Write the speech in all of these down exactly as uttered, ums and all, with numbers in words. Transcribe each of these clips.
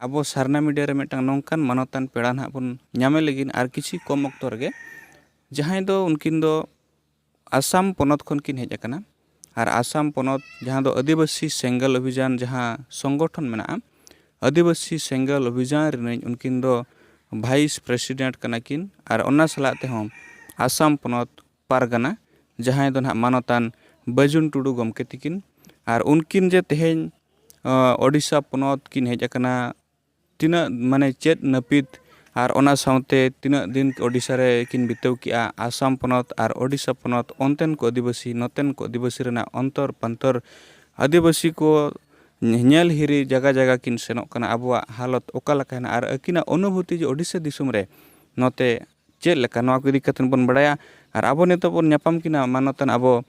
ᱟᱵᱚ ᱥᱟᱨᱱᱟ ᱢᱤᱰᱤᱭᱟ ᱨᱮ ᱢᱤᱫᱴᱟᱝ ᱱᱚᱝᱠᱟᱱ ᱢᱟᱱᱚᱛᱟᱱ ᱯᱮᱲᱟ ᱱᱟᱦᱟᱜ ᱵᱚᱱ ᱧᱟᱢᱮ ᱞᱟᱹᱜᱤᱫ ᱟᱨ ᱠᱤᱪᱷᱩ ᱠᱚᱢ ᱚᱠᱛᱚ ᱨᱮᱜᱮ, ᱡᱟᱦᱟᱸᱭ ᱫᱚ ᱩᱱᱠᱤᱱ ᱫᱚ ᱟᱥᱟᱢ ᱯᱚᱱᱚᱛ ᱠᱷᱚᱱ ᱠᱤᱱ ᱦᱮᱡ ᱟᱠᱟᱱᱟ᱾ ᱟᱨ ᱟᱥᱟᱢ ᱯᱚᱱᱚᱛ ᱡᱟᱦᱟᱸ ᱫᱚ ᱟᱹᱫᱤᱵᱟᱹᱥᱤ ᱥᱮᱸᱜᱮᱞ ᱚᱵᱷᱤᱡᱟᱱ ᱡᱟᱦᱟᱸ ᱥᱚᱝᱜᱚᱴᱷᱚᱱ ᱢᱮᱱᱟᱜᱼᱟ, ᱟᱹᱫᱤᱵᱟᱹᱥᱤ ᱥᱮᱸᱜᱮᱞ ᱚᱵᱷᱤᱡᱟᱱ ᱨᱤᱱᱤᱡ ᱩᱱᱠᱤᱱ ᱫᱚ ᱵᱷᱟᱭᱤᱥ ᱯᱨᱮᱥᱤᱰᱮᱱᱴ ᱠᱟᱱᱟ ᱠᱤᱱ᱾ ᱟᱨ ᱚᱱᱟ ᱥᱟᱞᱟᱜ ᱛᱮᱦᱚᱸ ᱟᱥᱟᱢ ᱯᱚᱱᱚᱛ ᱯᱟᱨᱜᱟᱱᱟ, ᱡᱟᱦᱟᱸᱭ ᱫᱚ ᱱᱟᱦᱟᱜ ᱢᱟᱱᱚᱛᱟᱱ ᱵᱟᱹᱡᱩᱱ ᱴᱩᱰᱩ ᱜᱚᱢᱠᱮ ᱛᱤᱠᱤᱱ᱾ ᱟᱨ ᱩᱱᱠᱤᱱ ᱡᱮ ᱛᱮᱦᱮᱧ, ᱚ, ᱳᱰᱤᱥᱟ ᱯᱚᱱᱚᱛ ᱠᱤᱱ ᱦᱮᱡ ᱟᱠᱟᱱᱟ, ᱛᱤᱱᱟᱹᱜ, ᱢᱟᱱᱮ, ᱪᱮᱫ ᱱᱟᱹᱯᱤᱛ ᱟᱨ ᱚᱱᱟ ᱥᱟᱶᱛᱮ ᱛᱤᱱᱟᱹᱜ ᱫᱤᱱ ᱳᱰᱤᱥᱟ ᱨᱮ ᱠᱤᱱ ᱵᱤᱛᱟᱹᱣ ᱠᱮᱜᱼᱟ, ᱟᱥᱟᱢ ᱯᱚᱱᱚᱛ ᱟᱨ ᱳᱰᱤᱥᱟ ᱯᱚᱱᱚᱛ, ᱚᱱᱛᱮᱱ ᱠᱚ ᱟᱹᱫᱤᱵᱟᱹᱥᱤ, ᱱᱚᱛᱮᱱ ᱠᱚ ᱟᱹᱫᱤᱵᱟᱹᱥᱤ ᱨᱮᱱᱟᱜ ᱚᱱᱛᱚᱨ ᱯᱟᱱᱛᱚᱨ, ᱟᱹᱫᱤᱵᱟᱹᱥᱤ ᱠᱚ ᱧᱮᱞ ᱦᱤᱨᱤ ᱡᱟᱭᱜᱟ ᱡᱟᱭᱜᱟ ᱠᱤᱱ ᱥᱮᱱᱚᱜ ᱠᱟᱱᱟ, ᱟᱵᱚᱣᱟᱜ ᱦᱟᱞᱚᱛ ᱚᱠᱟ ᱞᱮᱠᱟ ᱦᱮᱱᱟᱜᱼᱟ ᱟᱨ ᱟᱹᱠᱤᱱᱟᱜ ᱚᱱᱩᱵᱷᱩᱛᱤ ᱡᱮ ᱳᱰᱤᱥᱟ ᱫᱤᱥᱚᱢ ᱨᱮ ᱱᱚᱛᱮ ᱪᱮᱫ ᱞᱮᱠᱟ, ᱱᱚᱣᱟ ᱠᱚ ᱤᱫᱤ ᱠᱟᱛᱮᱫ ᱵᱚᱱ ᱵᱟᱲᱟᱭᱟ᱾ ᱟᱨ ᱟᱵᱚ ᱱᱤᱛᱚᱜ ᱵᱚᱱ ᱧᱟᱯᱟᱢ ᱠᱤᱱᱟ ᱢᱟᱱᱚᱛᱟᱱ ᱟᱵᱚ,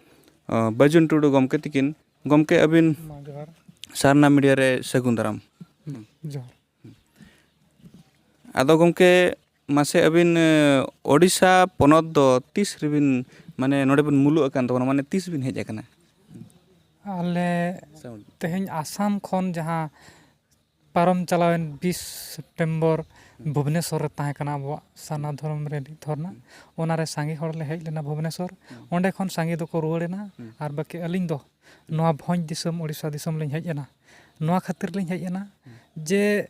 ᱚ, ᱵᱟᱹᱡᱩᱱ ᱴᱩᱰᱩ ᱜᱚᱢᱠᱮ ᱛᱤᱠᱤᱱ᱾ ᱜᱚᱢᱠᱮ, ᱟᱹᱵᱤᱱ ᱢᱟ ᱡᱚᱦᱟᱨ᱾ ᱥᱟᱨᱱᱟ ᱢᱤᱰᱤᱭᱟ ᱨᱮ ᱥᱟᱹᱜᱩᱱ ᱫᱟᱨᱟᱢ᱾ ᱡᱚᱦᱟᱨ᱾ ᱟᱫᱚ ᱜᱚᱢᱠᱮ, ᱢᱟᱥᱮ ᱟᱹᱵᱤᱱ, ᱮ, ᱳᱰᱤᱥᱟ ᱯᱚᱱᱚᱛ ᱫᱚ ᱛᱤᱥ ᱨᱮᱵᱤᱱ, ᱢᱟᱱᱮ, ᱱᱚᱰᱮ ᱵᱤᱱ ᱢᱩᱞᱩᱜ ᱟᱠᱟᱱ ᱛᱟᱵᱚᱱᱟ, ᱢᱟᱱᱮ, ᱛᱤᱥ ᱵᱤᱱ ᱦᱮᱡ ᱟᱠᱟᱱᱟ? ᱟᱞᱮ ᱛᱮᱦᱮᱧ ᱟᱥᱟᱢ ᱠᱷᱚᱱ ᱡᱟᱦᱟᱸ ᱯᱟᱨᱚᱢ ᱪᱟᱞᱟᱣᱮᱱ ᱵᱤᱥ ᱥᱮᱯᱴᱮᱢᱵᱚᱨ ᱵᱷᱩᱵᱽᱱᱮᱥᱚᱨ ᱨᱮ ᱛᱟᱦᱮᱸ ᱠᱟᱱᱟ ᱟᱵᱚᱣᱟᱜ ᱥᱟᱨᱱᱟ ᱫᱷᱚᱨᱚᱢ ᱨᱮᱞᱤ ᱫᱷᱚᱨᱱᱟ, ᱚᱱᱟᱨᱮ ᱥᱟᱸᱜᱮ ᱦᱚᱲ ᱞᱮ ᱦᱮᱡ ᱞᱮᱱᱟ ᱵᱷᱩᱵᱽᱱᱮᱥᱚᱨ᱾ ᱚᱸᱰᱮ ᱠᱷᱚᱱ ᱥᱟᱸᱜᱮ ᱫᱚᱠᱚ ᱨᱩᱣᱟᱹᱲ ᱮᱱᱟ᱾ ᱟᱨ ᱵᱟᱹᱠᱤ ᱟᱹᱞᱤᱧ ᱫᱚ ᱱᱚᱣᱟ ᱵᱷᱚᱸᱡᱽ ᱫᱤᱥᱚᱢ ᱳᱰᱤᱥᱟ ᱫᱤᱥᱚᱢ ᱞᱤᱧ ᱦᱮᱡ ᱮᱱᱟ᱾ ᱱᱚᱣᱟ ᱠᱷᱟᱹᱛᱤᱨ ᱞᱤᱧ ᱦᱮᱡ ᱮᱱᱟ ᱡᱮ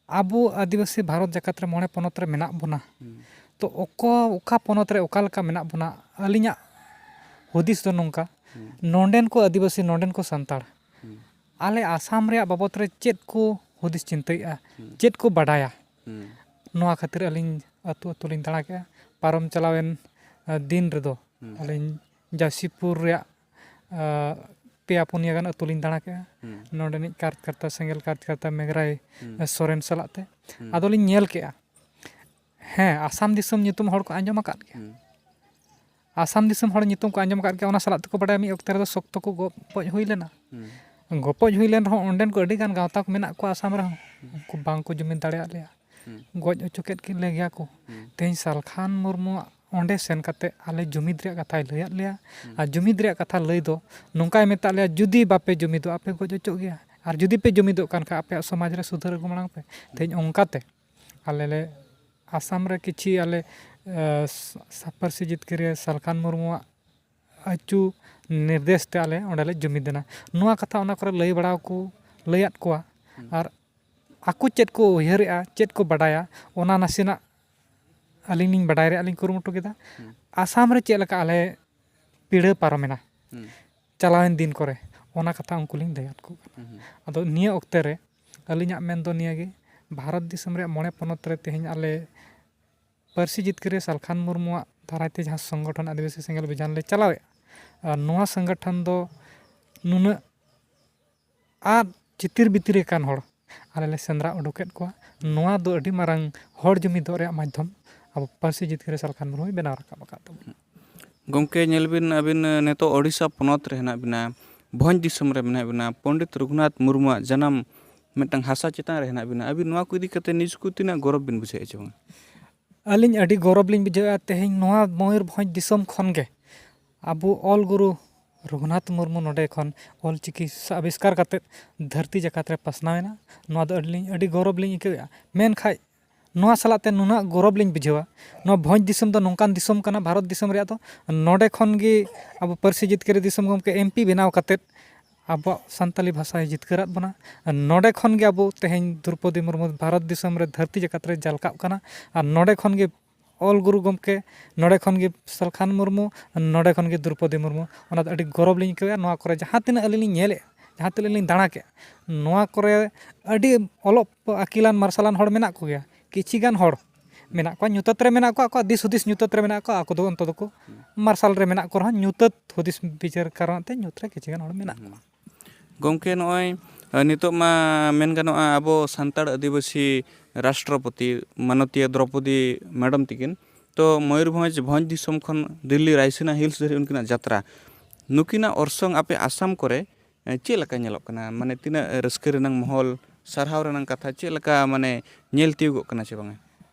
ᱟᱵᱚ ᱟᱹᱫᱤᱵᱟᱹᱥᱤ ᱵᱷᱟᱨᱚᱛ ᱡᱟᱠᱟᱛ ᱨᱮ ᱢᱚᱬᱮ ᱯᱚᱱᱚᱛ ᱨᱮ ᱢᱮᱱᱟᱜ ᱵᱚᱱᱟ᱾ ᱛᱚ ᱚᱠᱚ-, ᱚᱠᱟ ᱯᱚᱱᱚᱛ ᱨᱮ ᱚᱠᱟ ᱞᱮᱠᱟ ᱢᱮᱱᱟᱜ ᱵᱚᱱᱟ, ᱟᱹᱞᱤᱧᱟᱜ ᱦᱩᱫᱤᱥ ᱫᱚ ᱱᱚᱝᱠᱟ, ᱱᱚᱰᱮᱱ ᱠᱚ ᱟᱹᱫᱤᱵᱟᱹᱥᱤ, ᱱᱚᱰᱮᱱ ᱠᱚ ᱥᱟᱱᱛᱟᱲ, ᱟᱞᱮ ᱟᱥᱟᱢ ᱨᱮᱭᱟᱜ ᱵᱟᱵᱚᱛ ᱨᱮ ᱪᱮᱫ ᱠᱚ ᱦᱩᱫᱤᱥ ᱪᱤᱱᱛᱟᱹᱭᱮᱫᱼᱟ, ᱪᱮᱫ ᱠᱚ ᱵᱟᱰᱟᱭᱟ, ᱱᱚᱣᱟ ᱠᱷᱟᱹᱛᱤᱨ ᱟᱹᱞᱤᱧ ᱟᱹᱛᱩ ᱟᱹᱛᱩ ᱞᱤᱧ ᱫᱟᱬᱟ ᱠᱮᱫᱼᱟ᱾ ᱯᱟᱨᱚᱢ ᱪᱟᱞᱟᱣᱮᱱ, ᱟ, ᱫᱤᱱ ᱨᱮᱫᱚ ᱟᱹᱞᱤᱧ ᱡᱟᱭᱥᱤᱯᱩᱨ ᱨᱮᱭᱟᱜ, ᱟ, ᱯᱮᱭᱟ ᱯᱩᱱᱭᱟᱹ ᱜᱟᱱ ᱟᱹᱛᱩ ᱞᱤᱧ ᱫᱟᱬᱟ ᱠᱮᱫᱼᱟ᱾ ᱱᱚᱰᱮᱱᱤᱡ ᱠᱟᱨᱛᱠᱟᱨᱛᱟ, ᱥᱮᱸᱜᱮᱞ ᱠᱟᱨᱛᱠᱟᱨᱛᱟ ᱢᱮᱜᱽᱨᱟᱭ ᱥᱚᱨᱮᱱ ᱥᱟᱞᱟᱜ ᱛᱮ᱾ ᱟᱫᱚᱞᱤᱧ ᱧᱮᱞ ᱠᱮᱫᱼᱟ, ᱦᱮᱸ, ᱟᱥᱟᱢ ᱫᱤᱥᱚᱢ ᱧᱩᱛᱩᱢ ᱦᱚᱲ ᱠᱚ ᱟᱸᱡᱚᱢ ᱟᱠᱟᱫ ᱜᱮᱭᱟ᱾ ᱟᱥᱟᱢ ᱫᱤᱥᱚᱢ ᱦᱚᱲ ᱧᱩᱛᱩᱢ ᱠᱚ ᱟᱸᱡᱚᱢ ᱟᱠᱟᱫ ᱜᱮᱭᱟ, ᱚᱱᱟ ᱥᱟᱞᱟᱜ ᱛᱮᱠᱚ ᱵᱟᱰᱟᱭᱟ ᱢᱤᱫ ᱚᱠᱛᱮ ᱨᱮᱫᱚ ᱥᱚᱠᱛᱚ ᱠᱚ ᱜᱚᱯᱚᱡ ᱦᱩᱭ ᱞᱮᱱᱟ᱾ ᱜᱚᱯᱚᱡ ᱦᱩᱭ ᱞᱮᱱ ᱨᱮᱦᱚᱸ ᱚᱸᱰᱮᱱ ᱠᱚ ᱟᱹᱰᱤ ᱜᱟᱱ ᱜᱟᱶᱛᱟ ᱠᱚ ᱢᱮᱱᱟᱜ ᱠᱚᱣᱟ ᱟᱥᱟᱢ ᱨᱮᱦᱚᱸ, ᱩᱱᱠᱩ ᱵᱟᱝ ᱠᱚ ᱡᱩᱢᱤᱫ ᱫᱟᱲᱮᱭᱟᱜ ᱞᱮᱭᱟ᱾ ᱜᱚᱡ ᱦᱚᱪᱚ ᱠᱮᱫ ᱠᱤᱱ ᱞᱮ ᱜᱮᱭᱟ ᱠᱚ᱾ ᱛᱮᱦᱮᱧ ᱥᱟᱞᱠᱷᱟᱱ ᱢᱩᱨᱢᱩᱣᱟᱜ ᱚᱸᱰᱮ ᱥᱮᱱ ᱠᱟᱛᱮ ᱟᱞᱮ ᱡᱩᱢᱤᱫ ᱨᱮᱭᱟᱜ ᱠᱟᱛᱷᱟᱭ ᱞᱟᱹᱭᱟᱫ ᱞᱮᱭᱟ᱾ ᱟᱨ ᱡᱩᱢᱤᱫ ᱨᱮᱭᱟᱜ ᱠᱟᱛᱷᱟ ᱞᱟᱹᱭ ᱫᱚ ᱱᱚᱝᱠᱟᱭ ᱢᱮᱛᱟᱫ ᱞᱮᱭᱟ, "ᱡᱩᱫᱤ ᱵᱟᱯᱮ ᱡᱩᱢᱤᱫᱚᱜᱼᱟ, ᱟᱯᱮ ᱜᱚᱡ ᱦᱚᱪᱚᱜ ᱜᱮᱭᱟ, ᱟᱨ ᱡᱩᱫᱤ ᱯᱮ ᱡᱩᱢᱤᱫᱚᱜ ᱠᱟᱱ ᱠᱷᱟᱱ, ᱟᱯᱮᱭᱟᱜ ᱥᱚᱢᱟᱡᱽ ᱨᱮ ᱥᱩᱫᱷᱟᱹᱨ ᱟᱹᱜᱩ ᱢᱟᱲᱟᱝ ᱯᱮ᱾ ᱛᱮᱦᱮᱧ ᱚᱱᱠᱟᱛᱮ ᱟᱞᱮ ᱞᱮ ᱟᱥᱟᱢ ᱨᱮ ᱠᱤᱪᱷᱤ ᱟᱞᱮ, ᱮ, ᱥᱟ-, ᱯᱟᱹᱨᱥᱤ ᱡᱤᱛᱠᱟᱹᱨᱤᱭᱟᱹ ᱥᱟᱞᱠᱷᱟᱱ ᱢᱩᱨᱢᱩᱣᱟᱜ ᱟᱹᱪᱩ ᱱᱤᱨᱫᱮᱥ ᱛᱮ ᱟᱞᱮ ᱚᱸᱰᱮ ᱞᱮ ᱡᱩᱢᱤᱫ ᱮᱱᱟ᱾ ᱱᱚᱣᱟ ᱠᱟᱛᱷᱟ ᱚᱱᱟ ᱠᱚᱨᱮ ᱞᱟᱹᱭ ᱵᱟᱲᱟ ᱟᱠᱚ, ᱞᱟᱹᱭᱟᱫ ᱠᱚᱣᱟ᱾ ᱦᱩᱸ᱾ ᱟᱨ ᱟᱠᱚ ᱪᱮᱫ ᱠᱚ ᱩᱭᱦᱟᱹᱨᱮᱜᱼᱟ, ᱪᱮᱫ ᱠᱚ ᱵᱟᱰᱟᱭᱟ, ᱚᱱᱟ ᱱᱟᱥᱮᱱᱟᱜ ᱟᱹᱞᱤᱧ ᱞᱤᱧ ᱵᱟᱰᱟᱭ ᱨᱮᱭᱟᱜ ᱞᱤᱧ ᱠᱩᱨᱩᱢᱩᱴᱩ ᱠᱮᱫᱟ᱾ ᱦᱩᱸ᱾ ᱟᱥᱟᱢ ᱨᱮ ᱪᱮᱫ ᱞᱮᱠᱟ ᱟᱞᱮ ᱯᱤᱲᱟᱹ ᱯᱟᱨᱚᱢᱮᱱᱟ ᱦᱩᱸ᱾ ᱪᱟᱞᱟᱣᱮᱱ ᱫᱤᱱ ᱠᱚᱨᱮ, ᱚᱱᱟ ᱠᱟᱛᱷᱟ ᱩᱱᱠᱩ ᱞᱤᱧ ᱞᱟᱹᱭᱟᱫ ᱠᱚ ᱠᱟᱱᱟ᱾ ᱦᱩᱸ᱾ ᱟᱫᱚ ᱱᱤᱭᱟᱹ ᱚᱠᱛᱮ ᱨᱮ ᱟᱹᱞᱤᱧᱟᱜ ᱢᱮᱱ ᱫᱚ ᱱᱤᱭᱟᱹ ᱜᱮ, ᱵᱷᱟᱨᱚᱛ ᱫᱤᱥᱚᱢ ᱨᱮᱭᱟᱜ ᱢᱚᱬᱮ ᱯᱚᱱᱚᱛ ᱨᱮ ᱛᱮᱦᱮᱧ ᱟᱞᱮ ᱯᱟᱹᱨᱥᱤ ᱡᱤᱛᱠᱟᱹᱨᱤᱭᱟᱹ ᱥᱟᱞᱠᱷᱟᱱ ᱢᱩᱨᱢᱩᱣᱟᱜ ᱫᱟᱨᱟᱭ ᱛᱮ ᱡᱟᱦᱟᱸ ᱥᱚᱝᱜᱚᱴᱷᱚᱱ ᱟᱹᱫᱤᱵᱟᱹᱥᱤ ᱥᱮᱸᱜᱮᱞ ᱚᱵᱷᱤᱡᱟᱱ ᱞᱮ ᱪᱟᱞᱟᱣᱮᱫᱼᱟ, ᱟᱨ ᱱᱚᱣᱟ ᱥᱚᱝᱜᱚᱴᱷᱚᱱ ᱫᱚ ᱱᱩᱱᱟᱹᱜ ᱟᱨ ᱪᱤᱛᱤᱨ ᱵᱤᱛᱤᱨ ᱟᱠᱟᱱ ᱦᱚᱲ ᱟᱞᱮ ᱞᱮ ᱥᱮᱸᱫᱽᱨᱟ ᱩᱰᱩᱠᱮᱫ ᱠᱚᱣᱟ᱾ ᱱᱚᱣᱟ ᱫᱚ ᱟᱹᱰᱤ ᱢᱟᱨᱟᱝ ᱦᱚᱲ ᱡᱩᱢᱤᱫᱚᱜ ᱨᱮᱭᱟᱜ ᱢᱟᱫᱽᱫᱷᱚᱢ ᱟᱵᱚ ᱯᱟᱹᱨᱥᱤ ᱡᱤᱛᱠᱟᱹᱨᱤᱭᱟᱹ ᱥᱟᱞᱠᱷᱟᱱ ᱢᱩᱨᱢᱩᱭ ᱵᱮᱱᱟᱣ ᱨᱟᱠᱟᱵ ᱟᱠᱟᱫ ᱛᱟᱵᱚᱱᱟ᱾ ᱜᱚᱢᱠᱮ, ᱧᱮᱞ ᱵᱤᱱ, ᱟᱹᱵᱤᱱ ᱱᱤᱛᱚᱜ ᱳᱰᱤᱥᱟ ᱯᱚᱱᱚᱛ ᱨᱮ ᱦᱮᱱᱟᱜ ᱵᱤᱱᱟ, ᱵᱷᱚᱸᱡᱽ ᱫᱤᱥᱚᱢ ᱨᱮ ᱢᱮᱱᱟᱜ ᱵᱤᱱᱟ, ᱯᱚᱱᱰᱤᱛ ᱨᱚᱜᱷᱩᱱᱟᱛᱷ ᱢᱩᱨᱢᱩᱣᱟᱜ ᱡᱟᱱᱟᱢ ᱢᱤᱫᱴᱟᱝ ᱦᱟᱥᱟ ᱪᱮᱛᱟᱱ ᱨᱮ ᱦᱮᱱᱟᱜ ᱵᱤᱱᱟ᱾ ᱟᱹᱵᱤᱱ ᱱᱚᱣᱟ ᱠᱚ ᱤᱫᱤ ᱠᱟᱛᱮ ᱱᱤᱡ ᱠᱚ ᱛᱤᱱᱟᱹᱜ ᱜᱚᱨᱚᱵᱽ ᱵᱤᱱ ᱵᱩᱡᱷᱟᱹᱣᱮᱫᱼᱟ ᱪᱮ ᱵᱟᱝ? ᱟᱹᱞᱤᱧ ᱟᱹᱰᱤ ᱜᱚᱨᱚᱵᱽ ᱞᱤᱧ ᱵᱩᱡᱷᱟᱹᱣᱮᱫᱼᱟ, ᱛᱮᱦᱮᱧ ᱱᱚᱣᱟ ᱢᱚᱭᱩᱨᱵᱷᱚᱸᱡᱽ ᱫᱤᱥᱚᱢ ᱠᱷᱚᱱ ᱜᱮ ᱟᱵᱚ ᱚᱞ ᱜᱩᱨᱩ ᱨᱚᱜᱷᱩᱱᱟᱛᱷ ᱢᱩᱨᱢᱩ ᱱᱚᱰᱮ ᱠᱷᱚᱱ ᱚᱞ ᱪᱤᱠᱤ ᱟᱵᱤᱥᱠᱟᱨ ᱠᱟᱛᱮᱫ ᱫᱷᱟᱹᱨᱛᱤ ᱡᱟᱠᱟᱛ ᱨᱮ ᱯᱟᱥᱱᱟᱣ ᱮᱱᱟ᱾ ᱱᱚᱣᱟ ᱫᱚ ᱟᱹᱰᱤ ᱞᱤᱧ, ᱟᱹᱰᱤ ᱜᱚᱨᱚᱵᱽ ᱞᱤᱧ ᱟᱹᱭᱠᱟᱹᱣᱮᱫᱼᱟ᱾ ᱢᱮᱱᱠᱷᱟᱡ ᱱᱚᱣᱟ ᱥᱟᱞᱟᱜ ᱛᱮ ᱱᱩᱱᱟᱹᱜ ᱜᱚᱨᱚᱵᱽ ᱞᱤᱧ ᱵᱩᱡᱷᱟᱹᱣᱟ᱾ ᱱᱚᱣᱟ ᱵᱷᱚᱸᱡᱽ ᱫᱤᱥᱚᱢ ᱫᱚ ᱱᱚᱝᱠᱟᱱ ᱫᱤᱥᱚᱢ ᱠᱟᱱᱟ ᱵᱷᱟᱨᱚᱛ ᱫᱤᱥᱚᱢ ᱨᱮᱭᱟᱜ ᱫᱚ, ᱱᱚᱰᱮ ᱠᱷᱚᱱ ᱜᱮ ᱟᱵᱚ ᱯᱟᱹᱨᱥᱤ ᱡᱤᱛᱠᱟᱹᱨᱤ ᱫᱤᱥᱚᱢ ᱜᱚᱢᱠᱮ ᱮᱢ ᱯᱤ ᱵᱮᱱᱟᱣ ᱠᱟᱛᱮᱫ ᱟᱵᱚᱣᱟᱜ ᱥᱟᱱᱛᱟᱞᱤ ᱵᱷᱟᱥᱟᱭ ᱡᱤᱛᱠᱟᱹᱨᱟᱫ ᱵᱚᱱᱟ᱾ ᱱᱚᱰᱮ ᱠᱷᱚᱱ ᱜᱮ ᱟᱵᱚ ᱛᱮᱦᱮᱧ ᱫᱨᱚᱯᱚᱫᱤ ᱢᱩᱨᱢᱩ ᱵᱷᱟᱨᱚᱛ ᱫᱤᱥᱚᱢ ᱨᱮ ᱫᱷᱟᱹᱨᱛᱤ ᱡᱟᱠᱟᱛ ᱨᱮ ᱡᱟᱞᱠᱟᱜ ᱠᱟᱱᱟ᱾ ᱟᱨ ᱱᱚᱰᱮ ᱠᱷᱚᱱ ᱜᱮ ᱚᱞ ᱜᱩᱨᱩ ᱜᱚᱢᱠᱮ, ᱱᱚᱰᱮ ᱠᱷᱚᱱ ᱜᱮ ᱥᱟᱞᱠᱷᱟᱱ ᱢᱩᱨᱢᱩ, ᱱᱚᱰᱮ ᱠᱷᱚᱱ ᱜᱮ ᱫᱨᱚᱯᱚᱫᱤ ᱢᱩᱨᱢᱩ᱾ ᱚᱱᱟ ᱫᱚ ᱟᱹᱰᱤ ᱜᱚᱨᱚᱵᱽ ᱞᱤᱧ ᱟᱹᱭᱠᱟᱹᱣᱮᱫᱼᱟ᱾ ᱱᱚᱣᱟ ᱠᱚᱨᱮ ᱡᱟᱦᱟᱸ ᱛᱤᱱᱟᱹᱜ ᱟᱹᱞᱤᱧ ᱞᱤᱧ ᱧᱮᱞᱮᱫᱼᱟ, ᱡᱟᱦᱟᱸ ᱛᱤᱱᱟᱹᱜ ᱞᱤᱧ ᱫᱟᱬᱟ ᱠᱮᱫᱼᱟ, ᱱᱚᱣᱟ ᱠᱚᱨᱮ ᱟᱹᱰᱤ ᱚᱞᱚᱜ ᱟᱹᱠᱤᱞᱟᱱ ᱢᱟᱨᱥᱟᱞᱟᱱ ᱦᱚᱲ ᱢᱮᱱᱟᱜ ᱠᱚᱜᱮᱭᱟ᱾ ᱠᱤᱪᱷᱤ ᱜᱟᱱ ᱦᱚᱲ ᱢᱮᱱᱟᱜ ᱠᱚᱣᱟ, ᱧᱩᱛᱟᱹᱛ ᱨᱮ ᱢᱮᱱᱟᱜ ᱠᱚᱣᱟ, ᱟᱠᱚᱣᱟᱜ ᱫᱤᱥ ᱦᱩᱫᱤᱥ ᱧᱩᱛᱟᱹᱛ ᱨᱮ ᱢᱮᱱᱟᱜ ᱠᱚᱣᱟ, ᱟᱠᱚ ᱫᱚ ᱚᱱᱛᱚ ᱫᱚᱠᱚ ᱢᱟᱨᱥᱟᱞ ᱨᱮ ᱢᱮᱱᱟᱜ ᱠᱚ ᱨᱮᱦᱚᱸ, ᱧᱩᱛᱟᱹᱛ ᱦᱩᱫᱤᱥ ᱵᱤᱪᱟᱹᱨ ᱠᱟᱨᱚᱱ ᱛᱮ ᱧᱩᱛ ᱨᱮ ᱠᱤᱪᱷᱤ ᱜᱟᱱ ᱦᱚᱲ ᱢᱮᱱᱟᱜ ᱠᱚᱣᱟ᱾ ᱜᱚᱢᱠᱮ, ᱱᱚᱜᱼᱚᱭ, ᱟᱸ, ᱱᱤᱛᱚᱜ ᱢᱟ ᱢᱮᱱ ᱜᱟᱱᱚᱜᱼᱟ, ᱟᱵᱚ ᱥᱟᱱᱛᱟᱲ ᱟᱹᱫᱤᱵᱟᱹᱥᱤ ᱨᱟᱥᱴᱨᱚᱯᱚᱛᱤ ᱢᱟᱱᱚᱛᱤᱭᱟᱹ ᱫᱨᱚᱯᱚᱫᱤ ᱢᱮᱰᱚᱢ ᱛᱤᱠᱤᱱ ᱛᱚ ᱢᱚᱭᱩᱨᱵᱷᱚᱸᱡᱽ, ᱵᱷᱚᱸᱡᱽ ᱫᱤᱥᱚᱢ ᱠᱷᱚᱱ ᱫᱤᱞᱞᱤ ᱨᱟᱭᱥᱤᱱᱟ ᱦᱤᱞᱥ ᱫᱷᱟᱹᱨᱤᱡ ᱩᱱᱠᱤᱱᱟᱜ ᱡᱟᱛᱨᱟ, ᱱᱩᱠᱤᱱᱟᱜ ᱚᱨᱥᱚᱝ ᱟᱯᱮ ᱟᱥᱟᱢ ᱠᱚᱨᱮ, ᱮᱸ, ᱪᱮᱫ ᱞᱮᱠᱟ ᱧᱮᱞᱚᱜ ᱠᱟᱱᱟ? ᱢᱟᱱᱮ, ᱛᱤᱱᱟᱹᱜ ᱨᱟᱹᱥᱠᱟᱹ ᱨᱮᱱᱟᱜ ᱢᱚᱦᱚᱞ, ᱥᱟᱨᱦᱟᱣ ᱨᱮᱱᱟᱜ ᱠᱟᱛᱷᱟ ᱪᱮᱫ ᱞᱮᱠᱟ, ᱢᱟᱱᱮ, ᱧᱮᱞ ᱛᱤᱭᱳᱜᱚᱜ ᱠᱟᱱᱟ ᱪᱮ ᱵᱟᱝᱟ?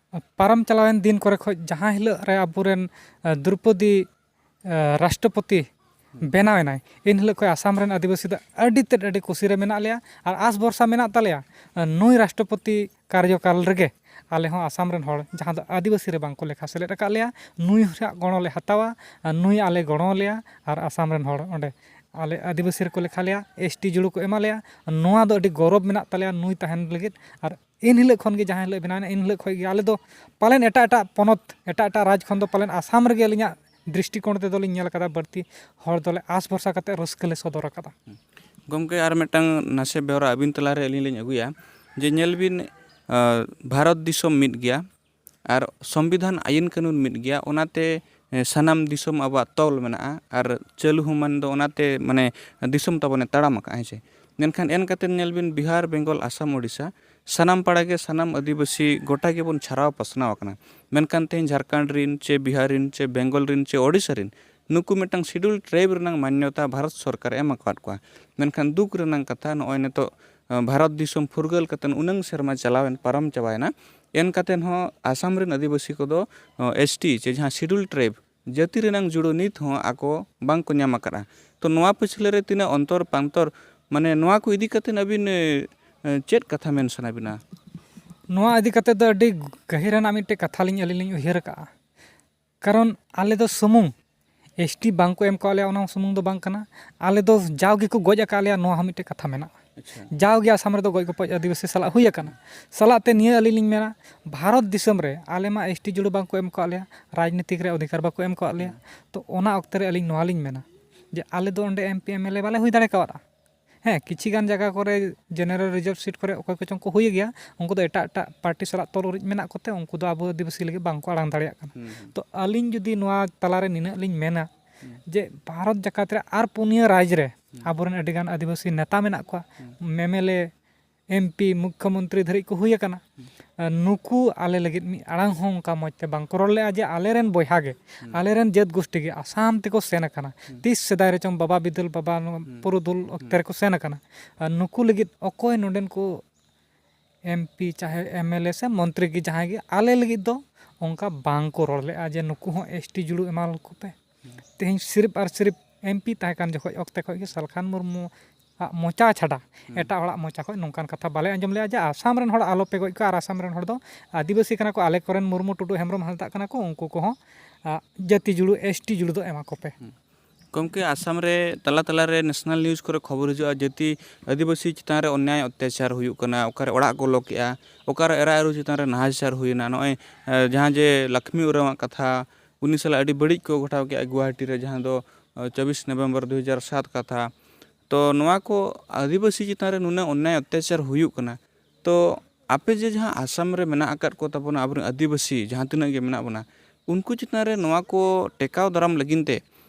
ᱯᱟᱨᱚᱢ ᱪᱟᱞᱟᱣᱮᱱ ᱫᱤᱱ ᱠᱚᱨᱮ ᱠᱷᱚᱱ ᱡᱟᱦᱟᱸ ᱦᱤᱞᱳᱜ ᱨᱮ ᱟᱵᱚᱨᱮᱱ, ᱮ, ᱫᱨᱚᱯᱚᱫᱤ, ᱮ, ᱨᱟᱥᱴᱨᱚᱯᱚᱛᱤ ᱵᱮᱱᱟᱣ ᱮᱱᱟᱭ, ᱮᱱ ᱦᱤᱞᱳᱜ ᱠᱷᱚᱱ ᱟᱥᱟᱢ ᱨᱮᱱ ᱟᱹᱫᱤᱵᱟᱹᱥᱤ ᱫᱚ ᱟᱹᱰᱤ ᱛᱮᱫ ᱟᱹᱰᱤ ᱠᱩᱥᱤ ᱨᱮ ᱢᱮᱱᱟᱜ ᱞᱮᱭᱟ᱾ ᱟᱨ ᱟᱥ ᱵᱷᱚᱨᱥᱟ ᱢᱮᱱᱟᱜ ᱛᱟᱞᱮᱭᱟ, ᱱᱩᱭ ᱨᱟᱥᱴᱨᱚᱯᱚᱛᱤ ᱠᱟᱨᱡᱚᱠᱟᱞ ᱨᱮᱜᱮ ᱟᱞᱮ ᱦᱚᱸ ᱟᱥᱟᱢ ᱨᱮᱱ ᱦᱚᱲ, ᱡᱟᱦᱟᱸ ᱫᱚ ᱟᱹᱫᱤᱵᱟᱹᱥᱤ ᱨᱮ ᱵᱟᱝ ᱠᱚ ᱞᱮᱠᱷᱟ ᱥᱮᱞᱮᱫ ᱟᱠᱟᱫ ᱞᱮᱭᱟ, ᱱᱩᱭᱟᱜ ᱜᱚᱲᱚ ᱞᱮ ᱦᱟᱛᱟᱣᱟ᱾ ᱟᱨ ᱱᱩᱭ ᱟᱞᱮ ᱜᱚᱲᱚ ᱞᱮᱭᱟ ᱟᱨ ᱟᱥᱟᱢ ᱨᱮᱱ ᱦᱚᱲ ᱚᱸᱰᱮ ᱟᱞᱮ ᱟᱹᱫᱤᱵᱟᱹᱥᱤ ᱨᱮᱠᱚ ᱞᱮᱠᱷᱟ ᱞᱮᱭᱟ, ᱮᱥ ᱴᱤ ᱡᱩᱲᱩ ᱠᱚ ᱮᱢᱟ ᱞᱮᱭᱟ᱾ ᱱᱚᱣᱟ ᱫᱚ ᱟᱹᱰᱤ ᱜᱚᱨᱚᱵᱽ ᱢᱮᱱᱟᱜ ᱛᱟᱞᱮᱭᱟ ᱱᱩᱭ ᱛᱟᱦᱮᱱ ᱞᱟᱹᱜᱤᱫ᱾ ᱟᱨ ᱮᱱ ᱦᱤᱞᱳᱜ ᱠᱷᱚᱱ ᱜᱮ, ᱡᱟᱦᱟᱸ ᱦᱤᱞᱳᱜ ᱵᱮᱱᱟᱣ ᱮᱱᱟ, ᱮᱱ ᱦᱤᱞᱳᱜ ᱠᱷᱚᱱ ᱜᱮ ᱟᱞᱮ ᱫᱚ ᱯᱟᱞᱮᱱ ᱮᱴᱟᱜ ᱮᱴᱟᱜ ᱯᱚᱱᱚᱛ, ᱮᱴᱟᱜ ᱮᱴᱟᱜ ᱨᱟᱡᱽ ᱠᱷᱚᱱ ᱫᱚ ᱯᱟᱞᱮᱱ ᱟᱥᱟᱢ ᱨᱮᱜᱮ ᱟᱹᱞᱤᱧᱟᱜ ᱫᱨᱤᱥᱴᱤᱠᱳᱬ ᱛᱮᱫᱚ ᱞᱤᱧ ᱧᱮᱞ ᱟᱠᱟᱫᱟ, ᱵᱟᱹᱲᱛᱤ ᱦᱚᱲ ᱫᱚᱞᱮ ᱟᱥ ᱵᱷᱚᱨᱥᱟ ᱠᱟᱛᱮ ᱨᱟᱹᱥᱠᱟᱹ ᱞᱮ ᱥᱚᱫᱚᱨ ᱟᱠᱟᱫᱟ᱾ ᱜᱚᱢᱠᱮ, ᱟᱨ ᱢᱤᱫᱴᱟᱝ ᱱᱟᱥᱮ ᱵᱮᱣᱨᱟ ᱟᱹᱵᱤᱱ ᱛᱟᱞᱟᱨᱮ ᱟᱹᱞᱤᱧ ᱞᱤᱧ ᱟᱹᱜᱩᱭᱟ, ᱡᱮ ᱧᱮᱞ ᱵᱤᱱ, ᱟᱸ, ᱵᱷᱟᱨᱚᱛ ᱫᱤᱥᱚᱢ ᱢᱤᱫ ᱜᱮᱭᱟ, ᱟᱨ ᱥᱚᱝᱵᱤᱫᱷᱟᱱ ᱟᱹᱭᱤᱱ ᱠᱟᱹᱱᱩᱱ ᱢᱤᱫ ᱜᱮᱭᱟ, ᱚᱱᱟᱛᱮ, ᱮ, ᱥᱟᱱᱟᱢ ᱫᱤᱥᱚᱢ ᱟᱵᱚᱣᱟᱜ ᱛᱚᱞ ᱢᱮᱱᱟᱜᱼᱟ, ᱟᱨ ᱪᱟᱹᱞᱩ ᱦᱚᱸ ᱢᱟᱱ ᱫᱚ ᱚᱱᱟᱛᱮ, ᱢᱟᱱᱮ, ᱫᱤᱥᱚᱢ ᱛᱟᱵᱚᱱᱮ ᱛᱟᱲᱟᱢ ᱟᱠᱟᱫᱼᱟ, ᱦᱮᱸ ᱥᱮ᱾ ᱢᱮᱱᱠᱷᱟᱱ ᱮᱱ ᱠᱟᱛᱮ ᱧᱮᱞ ᱵᱤᱱ, ᱵᱤᱦᱟᱨ, ᱵᱮᱝᱜᱚᱞ, ᱟᱥᱟᱢ, ᱳᱰᱤᱥᱟ, ᱥᱟᱱᱟᱢ ᱯᱟᱲᱟ ᱜᱮ ᱥᱟᱱᱟᱢ ᱟᱹᱫᱤᱵᱟᱹᱥᱤ ᱜᱚᱴᱟ ᱜᱮᱵᱚᱱ ᱪᱷᱟᱨᱟᱣ ᱯᱟᱥᱱᱟᱣ ᱟᱠᱟᱱᱟ᱾ ᱢᱮᱱᱠᱷᱟᱱ ᱛᱮᱦᱮᱧ ᱡᱷᱟᱲᱠᱷᱚᱸᱰ ᱨᱤᱱ ᱪᱮ ᱵᱤᱦᱟᱨ ᱨᱤᱱ ᱪᱮ ᱵᱮᱝᱜᱚᱞ ᱨᱤᱱ ᱪᱮ ᱳᱰᱤᱥᱟ ᱨᱤᱱ ᱱᱩᱠᱩ ᱢᱤᱫᱴᱟᱝ Scheduled Tribe ᱨᱮᱱᱟᱝ ᱢᱟᱱᱱᱚᱛᱟ ᱵᱷᱟᱨᱚᱛ ᱥᱚᱨᱠᱟᱨᱮ ᱮᱢ ᱟᱠᱟᱫ ᱠᱚᱣᱟ᱾ ᱢᱮᱱᱠᱷᱟᱱ ᱫᱩᱠ ᱨᱮᱱᱟᱝ ᱠᱟᱛᱷᱟ, ᱱᱚᱜᱼᱚᱭ ᱱᱤᱛᱚᱜ, ᱟᱸ, ᱵᱷᱟᱨᱚᱛ ᱫᱤᱥᱚᱢ ᱯᱷᱩᱨᱜᱟᱹᱞ ᱠᱟᱛᱮ ᱩᱱᱟᱹᱝ ᱥᱮᱨᱢᱟ ᱪᱟᱞᱟᱣᱮᱱ, ᱯᱟᱨᱚᱢ ᱪᱟᱵᱟᱭᱮᱱᱟ, ᱮᱱ ᱠᱟᱛᱮ ᱦᱚᱸ ᱟᱥᱟᱢ ᱨᱮᱱ ᱟᱹᱫᱤᱵᱟᱹᱥᱤ ᱠᱚᱫᱚ, ᱟᱸ, ᱮᱥ ᱴᱤ ᱪᱮ ᱡᱟᱦᱟᱸ Scheduled Tribe ᱡᱟᱹᱛᱤ ᱨᱮᱱᱟᱝ ᱡᱩᱲᱩ ᱱᱤᱛ ᱦᱚᱸ ᱟᱠᱚ ᱵᱟᱝ ᱠᱚ ᱧᱟᱢ ᱟᱠᱟᱫᱼᱟ᱾ ᱛᱚ, ᱱᱚᱣᱟ ᱯᱟᱹᱪᱷᱞᱟᱹ ᱨᱮ ᱛᱤᱱᱟᱹᱜ ᱚᱱᱛᱚᱨ ᱯᱟᱱᱛᱚᱨ, ᱢᱟᱱᱮ, ᱱᱚᱣᱟ ᱠᱚ ᱤᱫᱤ ᱠᱟᱛᱮ ᱟᱹᱵᱤᱱ, ᱮ, ᱮ, ᱪᱮᱫ ᱠᱟᱛᱷᱟ ᱢᱮᱱ ᱥᱟᱱᱟ ᱵᱤᱱᱟ? ᱱᱚᱣᱟ ᱤᱫᱤ ᱠᱟᱛᱮ ᱫᱚ ᱟᱹᱰᱤ ᱜᱟᱹᱦᱤᱨ ᱟᱱᱟᱜ ᱢᱤᱫᱴᱮᱱ ᱠᱟᱛᱷᱟ ᱞᱤᱧ, ᱟᱹᱞᱤᱧ ᱞᱤᱧ ᱩᱭᱦᱟᱹᱨ ᱟᱠᱟᱫᱼᱟ᱾ ᱠᱟᱨᱚᱱ ᱟᱞᱮ ᱫᱚ ᱥᱩᱢᱩᱝ ᱮᱥ ᱴᱤ ᱵᱟᱝ ᱠᱚ ᱮᱢ ᱠᱟᱜ ᱞᱮᱭᱟ, ᱚᱱᱟ ᱥᱩᱢᱩᱝ ᱫᱚ ᱵᱟᱝ ᱠᱟᱱᱟ, ᱟᱞᱮ ᱫᱚ ᱡᱟᱣ ᱜᱮᱠᱚ ᱜᱚᱡ ᱟᱠᱟᱫ ᱞᱮᱭᱟ, ᱱᱚᱣᱟ ᱦᱚᱸ ᱢᱤᱫᱴᱮᱱ ᱠᱟᱛᱷᱟ ᱢᱮᱱᱟᱜᱼᱟ᱾ ᱟᱪᱪᱷᱟ᱾ ᱡᱟᱣ ᱜᱮ ᱟᱥᱟᱢ ᱨᱮᱫᱚ ᱜᱚᱡ ᱜᱚᱯᱚᱡ ᱟᱹᱫᱤᱵᱟᱹᱥᱤ ᱥᱟᱞᱟᱜ ᱦᱩᱭ ᱟᱠᱟᱱᱟ᱾ ᱥᱟᱞᱟᱜ ᱛᱮ ᱱᱤᱭᱟᱹ ᱟᱹᱞᱤᱧ ᱞᱤᱧ ᱢᱮᱱᱟ, ᱵᱷᱟᱨᱚᱛ ᱫᱤᱥᱚᱢ ᱨᱮ ᱟᱞᱮ ᱢᱟ ᱮᱥ ᱴᱤ ᱡᱩᱲᱩ ᱵᱟᱝ ᱠᱚ ᱮᱢ ᱠᱟᱜ ᱞᱮᱭᱟ, ᱨᱟᱡᱽᱱᱤᱛᱤᱠ ᱨᱮ ᱚᱫᱷᱤᱠᱟᱨ ᱵᱟᱠᱚ ᱮᱢ ᱠᱟᱜ ᱞᱮᱭᱟ᱾ ᱦᱩᱸ᱾ ᱛᱚ, ᱚᱱᱟ ᱚᱠᱛᱮ ᱨᱮ ᱟᱹᱞᱤᱧ ᱱᱚᱣᱟ ᱞᱤᱧ ᱢᱮᱱᱟ ᱡᱮ ᱟᱞᱮ ᱫᱚ ᱚᱸᱰᱮ M P M L A ᱵᱟᱞᱮ ᱦᱩᱭ ᱫᱟᱲᱮ ᱠᱟᱣᱫᱟ᱾ ᱦᱮᱸ, ᱠᱤᱪᱷᱤ ᱜᱟᱱ ᱡᱟᱭᱜᱟ ᱠᱚᱨᱮ general reserve seat ᱠᱚᱨᱮ ᱚᱠᱚᱭ ᱠᱚᱪᱚᱝ ᱠᱚ ᱦᱩᱭ ᱜᱮᱭᱟ, ᱩᱱᱠᱩ ᱫᱚ ᱮᱴᱟᱜ ᱮᱴᱟᱜ ᱯᱟᱨᱴᱤ ᱥᱟᱞᱟᱜ ᱛᱚᱞ ᱩᱨᱤᱡ ᱢᱮᱱᱟᱜ ᱠᱚᱛᱮ ᱩᱱᱠᱩ ᱫᱚ ᱟᱵᱚ ᱟᱹᱫᱤᱵᱟᱹᱥᱤ ᱞᱟᱹᱜᱤᱫ ᱵᱟᱝ ᱠᱚ ᱟᱲᱟᱝ ᱫᱟᱲᱮᱭᱟᱜ ᱠᱟᱱᱟ᱾ ᱦᱩᱸ, ᱦᱩᱸ᱾ ᱛᱚ, ᱟᱹᱞᱤᱧ ᱡᱩᱫᱤ ᱱᱚᱣᱟ ᱛᱟᱞᱟᱨᱮ ᱱᱤᱱᱟᱹᱜ ᱞᱤᱧ ᱢᱮᱱᱟ ᱦᱩᱸ᱾ ᱡᱮ ᱵᱷᱟᱨᱚᱛ ᱡᱟᱠᱟᱛ ᱨᱮ ᱟᱨ ᱯᱩᱱᱭᱟᱹ ᱨᱟᱡᱽ ᱨᱮ ᱦᱩᱸ᱾ ᱟᱵᱚᱨᱮᱱ ᱟᱹᱰᱤᱜᱟᱱ ᱟᱹᱫᱤᱵᱟᱹᱥᱤ ᱱᱮᱛᱟ ᱢᱮᱱᱟᱜ ᱠᱚᱣᱟ, ᱦᱩᱸ᱾ M L A, M P, ᱢᱩᱠᱠᱷᱚᱢᱚᱱᱛᱨᱤ ᱫᱷᱟᱹᱨᱤᱡ ᱠᱚ ᱦᱩᱭ ᱟᱠᱟᱱᱟ᱾ ᱦᱩᱸ᱾ ᱟᱨ ᱱᱩᱠᱩ ᱟᱞᱮ ᱞᱟᱹᱜᱤᱫ ᱢᱤᱫ ᱟᱲᱟᱝ ᱦᱚᱸ ᱚᱱᱠᱟ ᱢᱚᱡᱽ ᱛᱮ ᱵᱟᱝ ᱠᱚ ᱨᱚᱲ ᱞᱮᱜᱼᱟ ᱡᱮ ᱟᱞᱮᱨᱮᱱ ᱵᱚᱭᱦᱟ ᱜᱮ, ᱦᱩᱸ᱾ ᱟᱞᱮᱨᱮᱱ ᱡᱟᱹᱛ ᱜᱳᱥᱴᱤ ᱜᱮ ᱟᱥᱟᱢ ᱛᱮᱠᱚ ᱥᱮᱱ ᱟᱠᱟᱱᱟ᱾ ᱦᱩᱸ᱾ ᱛᱤᱥ ᱥᱮᱫᱟᱭ ᱨᱮᱪᱚᱝ ᱵᱟᱵᱟ ᱵᱤᱫᱟᱹᱞ ᱵᱟᱵᱟ ᱱᱚᱣᱟ ᱦᱩᱸ᱾ ᱯᱩᱨᱩᱫᱷᱩᱞ ᱦᱩᱸ᱾ ᱚᱠᱛᱮ ᱨᱮᱠᱚ ᱥᱮᱱ ᱟᱠᱟᱱᱟ᱾ ᱟᱨ ᱱᱩᱠᱩ ᱞᱟᱹᱜᱤᱫ ᱚᱠᱚᱭ ᱱᱚᱰᱮᱱ ᱠᱚ ᱮᱢ ᱯᱤ ᱪᱟᱦᱮ ᱮᱢ ᱮᱞ ᱮ ᱥᱮ ᱢᱚᱱᱛᱨᱤ ᱜᱮ ᱡᱟᱦᱟᱸᱭ ᱜᱮ ᱟᱞᱮ ᱞᱟᱹᱜᱤᱫ ᱫᱚ ᱚᱱᱠᱟ ᱵᱟᱝ ᱠᱚ ᱨᱚᱲ ᱞᱮᱜᱼᱟ ᱡᱮ ᱱᱩᱠᱩ ᱦᱚᱸ ᱮᱥ ᱴᱤ ᱡᱩᱲᱩ ᱮᱢᱟ ᱠᱚᱯᱮ᱾ ᱦᱩᱸ᱾ ᱛᱮᱦᱮᱧ ᱥᱤᱨᱯ ᱟᱨ ᱥᱤᱨᱯ ᱮᱢ ᱯᱤ ᱛᱟᱦᱮᱸ ᱠᱟᱱ ᱡᱚᱠᱷᱚᱡ ᱚᱠᱛᱮ ᱠᱷᱚᱡ ᱜᱮ ᱥᱟᱞᱠᱷᱟᱱ ᱢᱩᱨᱢᱩ ᱟᱜ ᱢᱚᱪᱟ ᱪᱷᱟᱰᱟ ᱮᱴᱟᱜ ᱦᱚᱲᱟᱜ ᱢᱚᱪᱟ ᱠᱷᱚᱡ ᱱᱚᱝᱠᱟᱱ ᱠᱟᱛᱷᱟ ᱵᱟᱞᱮ ᱟᱸᱡᱚᱢ ᱞᱮᱜᱼᱟ ᱡᱮ ᱟᱥᱟᱢ ᱨᱮᱱ ᱦᱚᱲ ᱟᱞᱚ ᱯᱮ ᱜᱚᱡ ᱠᱚᱣᱟ ᱟᱨ ᱟᱥᱟᱢ ᱨᱮᱱ ᱦᱚᱲ ᱫᱚ ᱟᱹᱫᱤᱵᱟᱹᱥᱤ ᱠᱟᱱᱟ ᱠᱚ, ᱟᱞᱮ ᱠᱚᱨᱮᱱ ᱢᱩᱨᱢᱩ ᱴᱩᱰᱩ ᱦᱮᱢᱵᱨᱚᱢ ᱦᱟᱸᱥᱫᱟᱜ ᱠᱟᱱᱟ ᱠᱚ, ᱩᱱᱠᱩ ᱠᱚᱦᱚᱸ ᱟᱜ, ᱡᱟᱹᱛᱤ ᱡᱩᱲᱩ, ᱮᱥ ᱴᱤ ᱡᱩᱲᱩ ᱫᱚ ᱮᱢᱟ ᱠᱚᱯᱮ᱾ ᱜᱚᱢᱠᱮ, ᱟᱥᱟᱢ ᱨᱮ ᱛᱟᱞᱟ ᱛᱟᱞᱟ ᱨᱮ ᱱᱮᱥᱱᱟᱞ ᱱᱤᱭᱩᱡᱽ ᱠᱚᱨᱮ ᱠᱷᱚᱵᱚᱨ ᱦᱤᱡᱩᱜᱼᱟ, ᱡᱟᱹᱛᱤ ᱟᱹᱫᱤᱵᱟᱹᱥᱤ ᱪᱮᱛᱟᱱ ᱨᱮ ᱚᱱᱱᱭᱟᱭ ᱚᱛᱛᱟᱪᱟᱨ ᱦᱩᱭᱩᱜ ᱠᱟᱱᱟ, ᱚᱠᱟᱨᱮ ᱚᱲᱟᱜ ᱠᱚ ᱞᱚ ᱠᱮᱜᱼᱟ, ᱚᱠᱟᱨᱮ ᱮᱨᱟ ᱩᱨᱩ ᱪᱮᱛᱟᱱ ᱨᱮ ᱱᱟᱦᱟᱪᱟᱨ ᱦᱩᱭᱮᱱᱟ, ᱱᱚᱜᱼᱚᱭ ᱮ, ᱡᱟᱦᱟᱸ ᱡᱮ ᱞᱟᱠᱷᱢᱤ ᱩᱨᱟᱣᱟᱜ ᱠᱟᱛᱷᱟ, ᱩᱱᱤ ᱥᱟᱞᱟᱜ ᱟᱹᱰᱤ ᱵᱟᱹᱲᱤᱡ ᱠᱚ ᱜᱷᱚᱴᱟᱣ ᱠᱮᱜᱼᱟ ᱜᱩᱣᱟᱦᱟᱴᱤ ᱨᱮ, ᱡᱟᱦᱟᱸ ᱫᱚ ᱮ, ᱪᱚᱵᱵᱤᱥ ᱱᱚᱵᱷᱮᱢᱵᱚᱨ ᱫᱩ ᱦᱟᱡᱟᱨ ᱥᱟᱛ ᱠᱟᱛᱷᱟ᱾ ᱛᱚ ᱱᱚᱣᱟ ᱠᱚ ᱟᱹᱫᱤᱵᱟᱹᱥᱤ ᱪᱮᱛᱟᱱ ᱨᱮ ᱱᱩᱱᱟᱹᱜ ᱚᱱᱱᱭᱟᱭ ᱚᱛᱛᱟᱪᱟᱨ ᱦᱩᱭᱩᱜ ᱠᱟᱱᱟ, ᱛᱚ ᱟᱯᱮ ᱡᱮ ᱡᱟᱦᱟᱸ ᱟᱥᱟᱢ ᱨᱮ ᱢᱮᱱᱟᱜ ᱟᱠᱟᱫ ᱠᱚ ᱛᱟᱵᱚᱱᱟ ᱟᱵᱚᱨᱮᱱ ᱟᱹᱫᱤᱵᱟᱹᱥᱤ ᱡᱟᱦᱟᱸ ᱛᱤᱱᱟᱹᱜ ᱜᱮ ᱢᱮᱱᱟᱜ ᱵᱚᱱᱟ, ᱩᱱᱠᱩ ᱪᱮᱛᱟᱱ ᱨᱮ ᱱᱚᱣᱟ ᱠᱚ ᱴᱮᱠᱟᱣ ᱫᱟᱨᱟᱢ ᱞᱟᱹᱜᱤᱫ ᱛᱮ,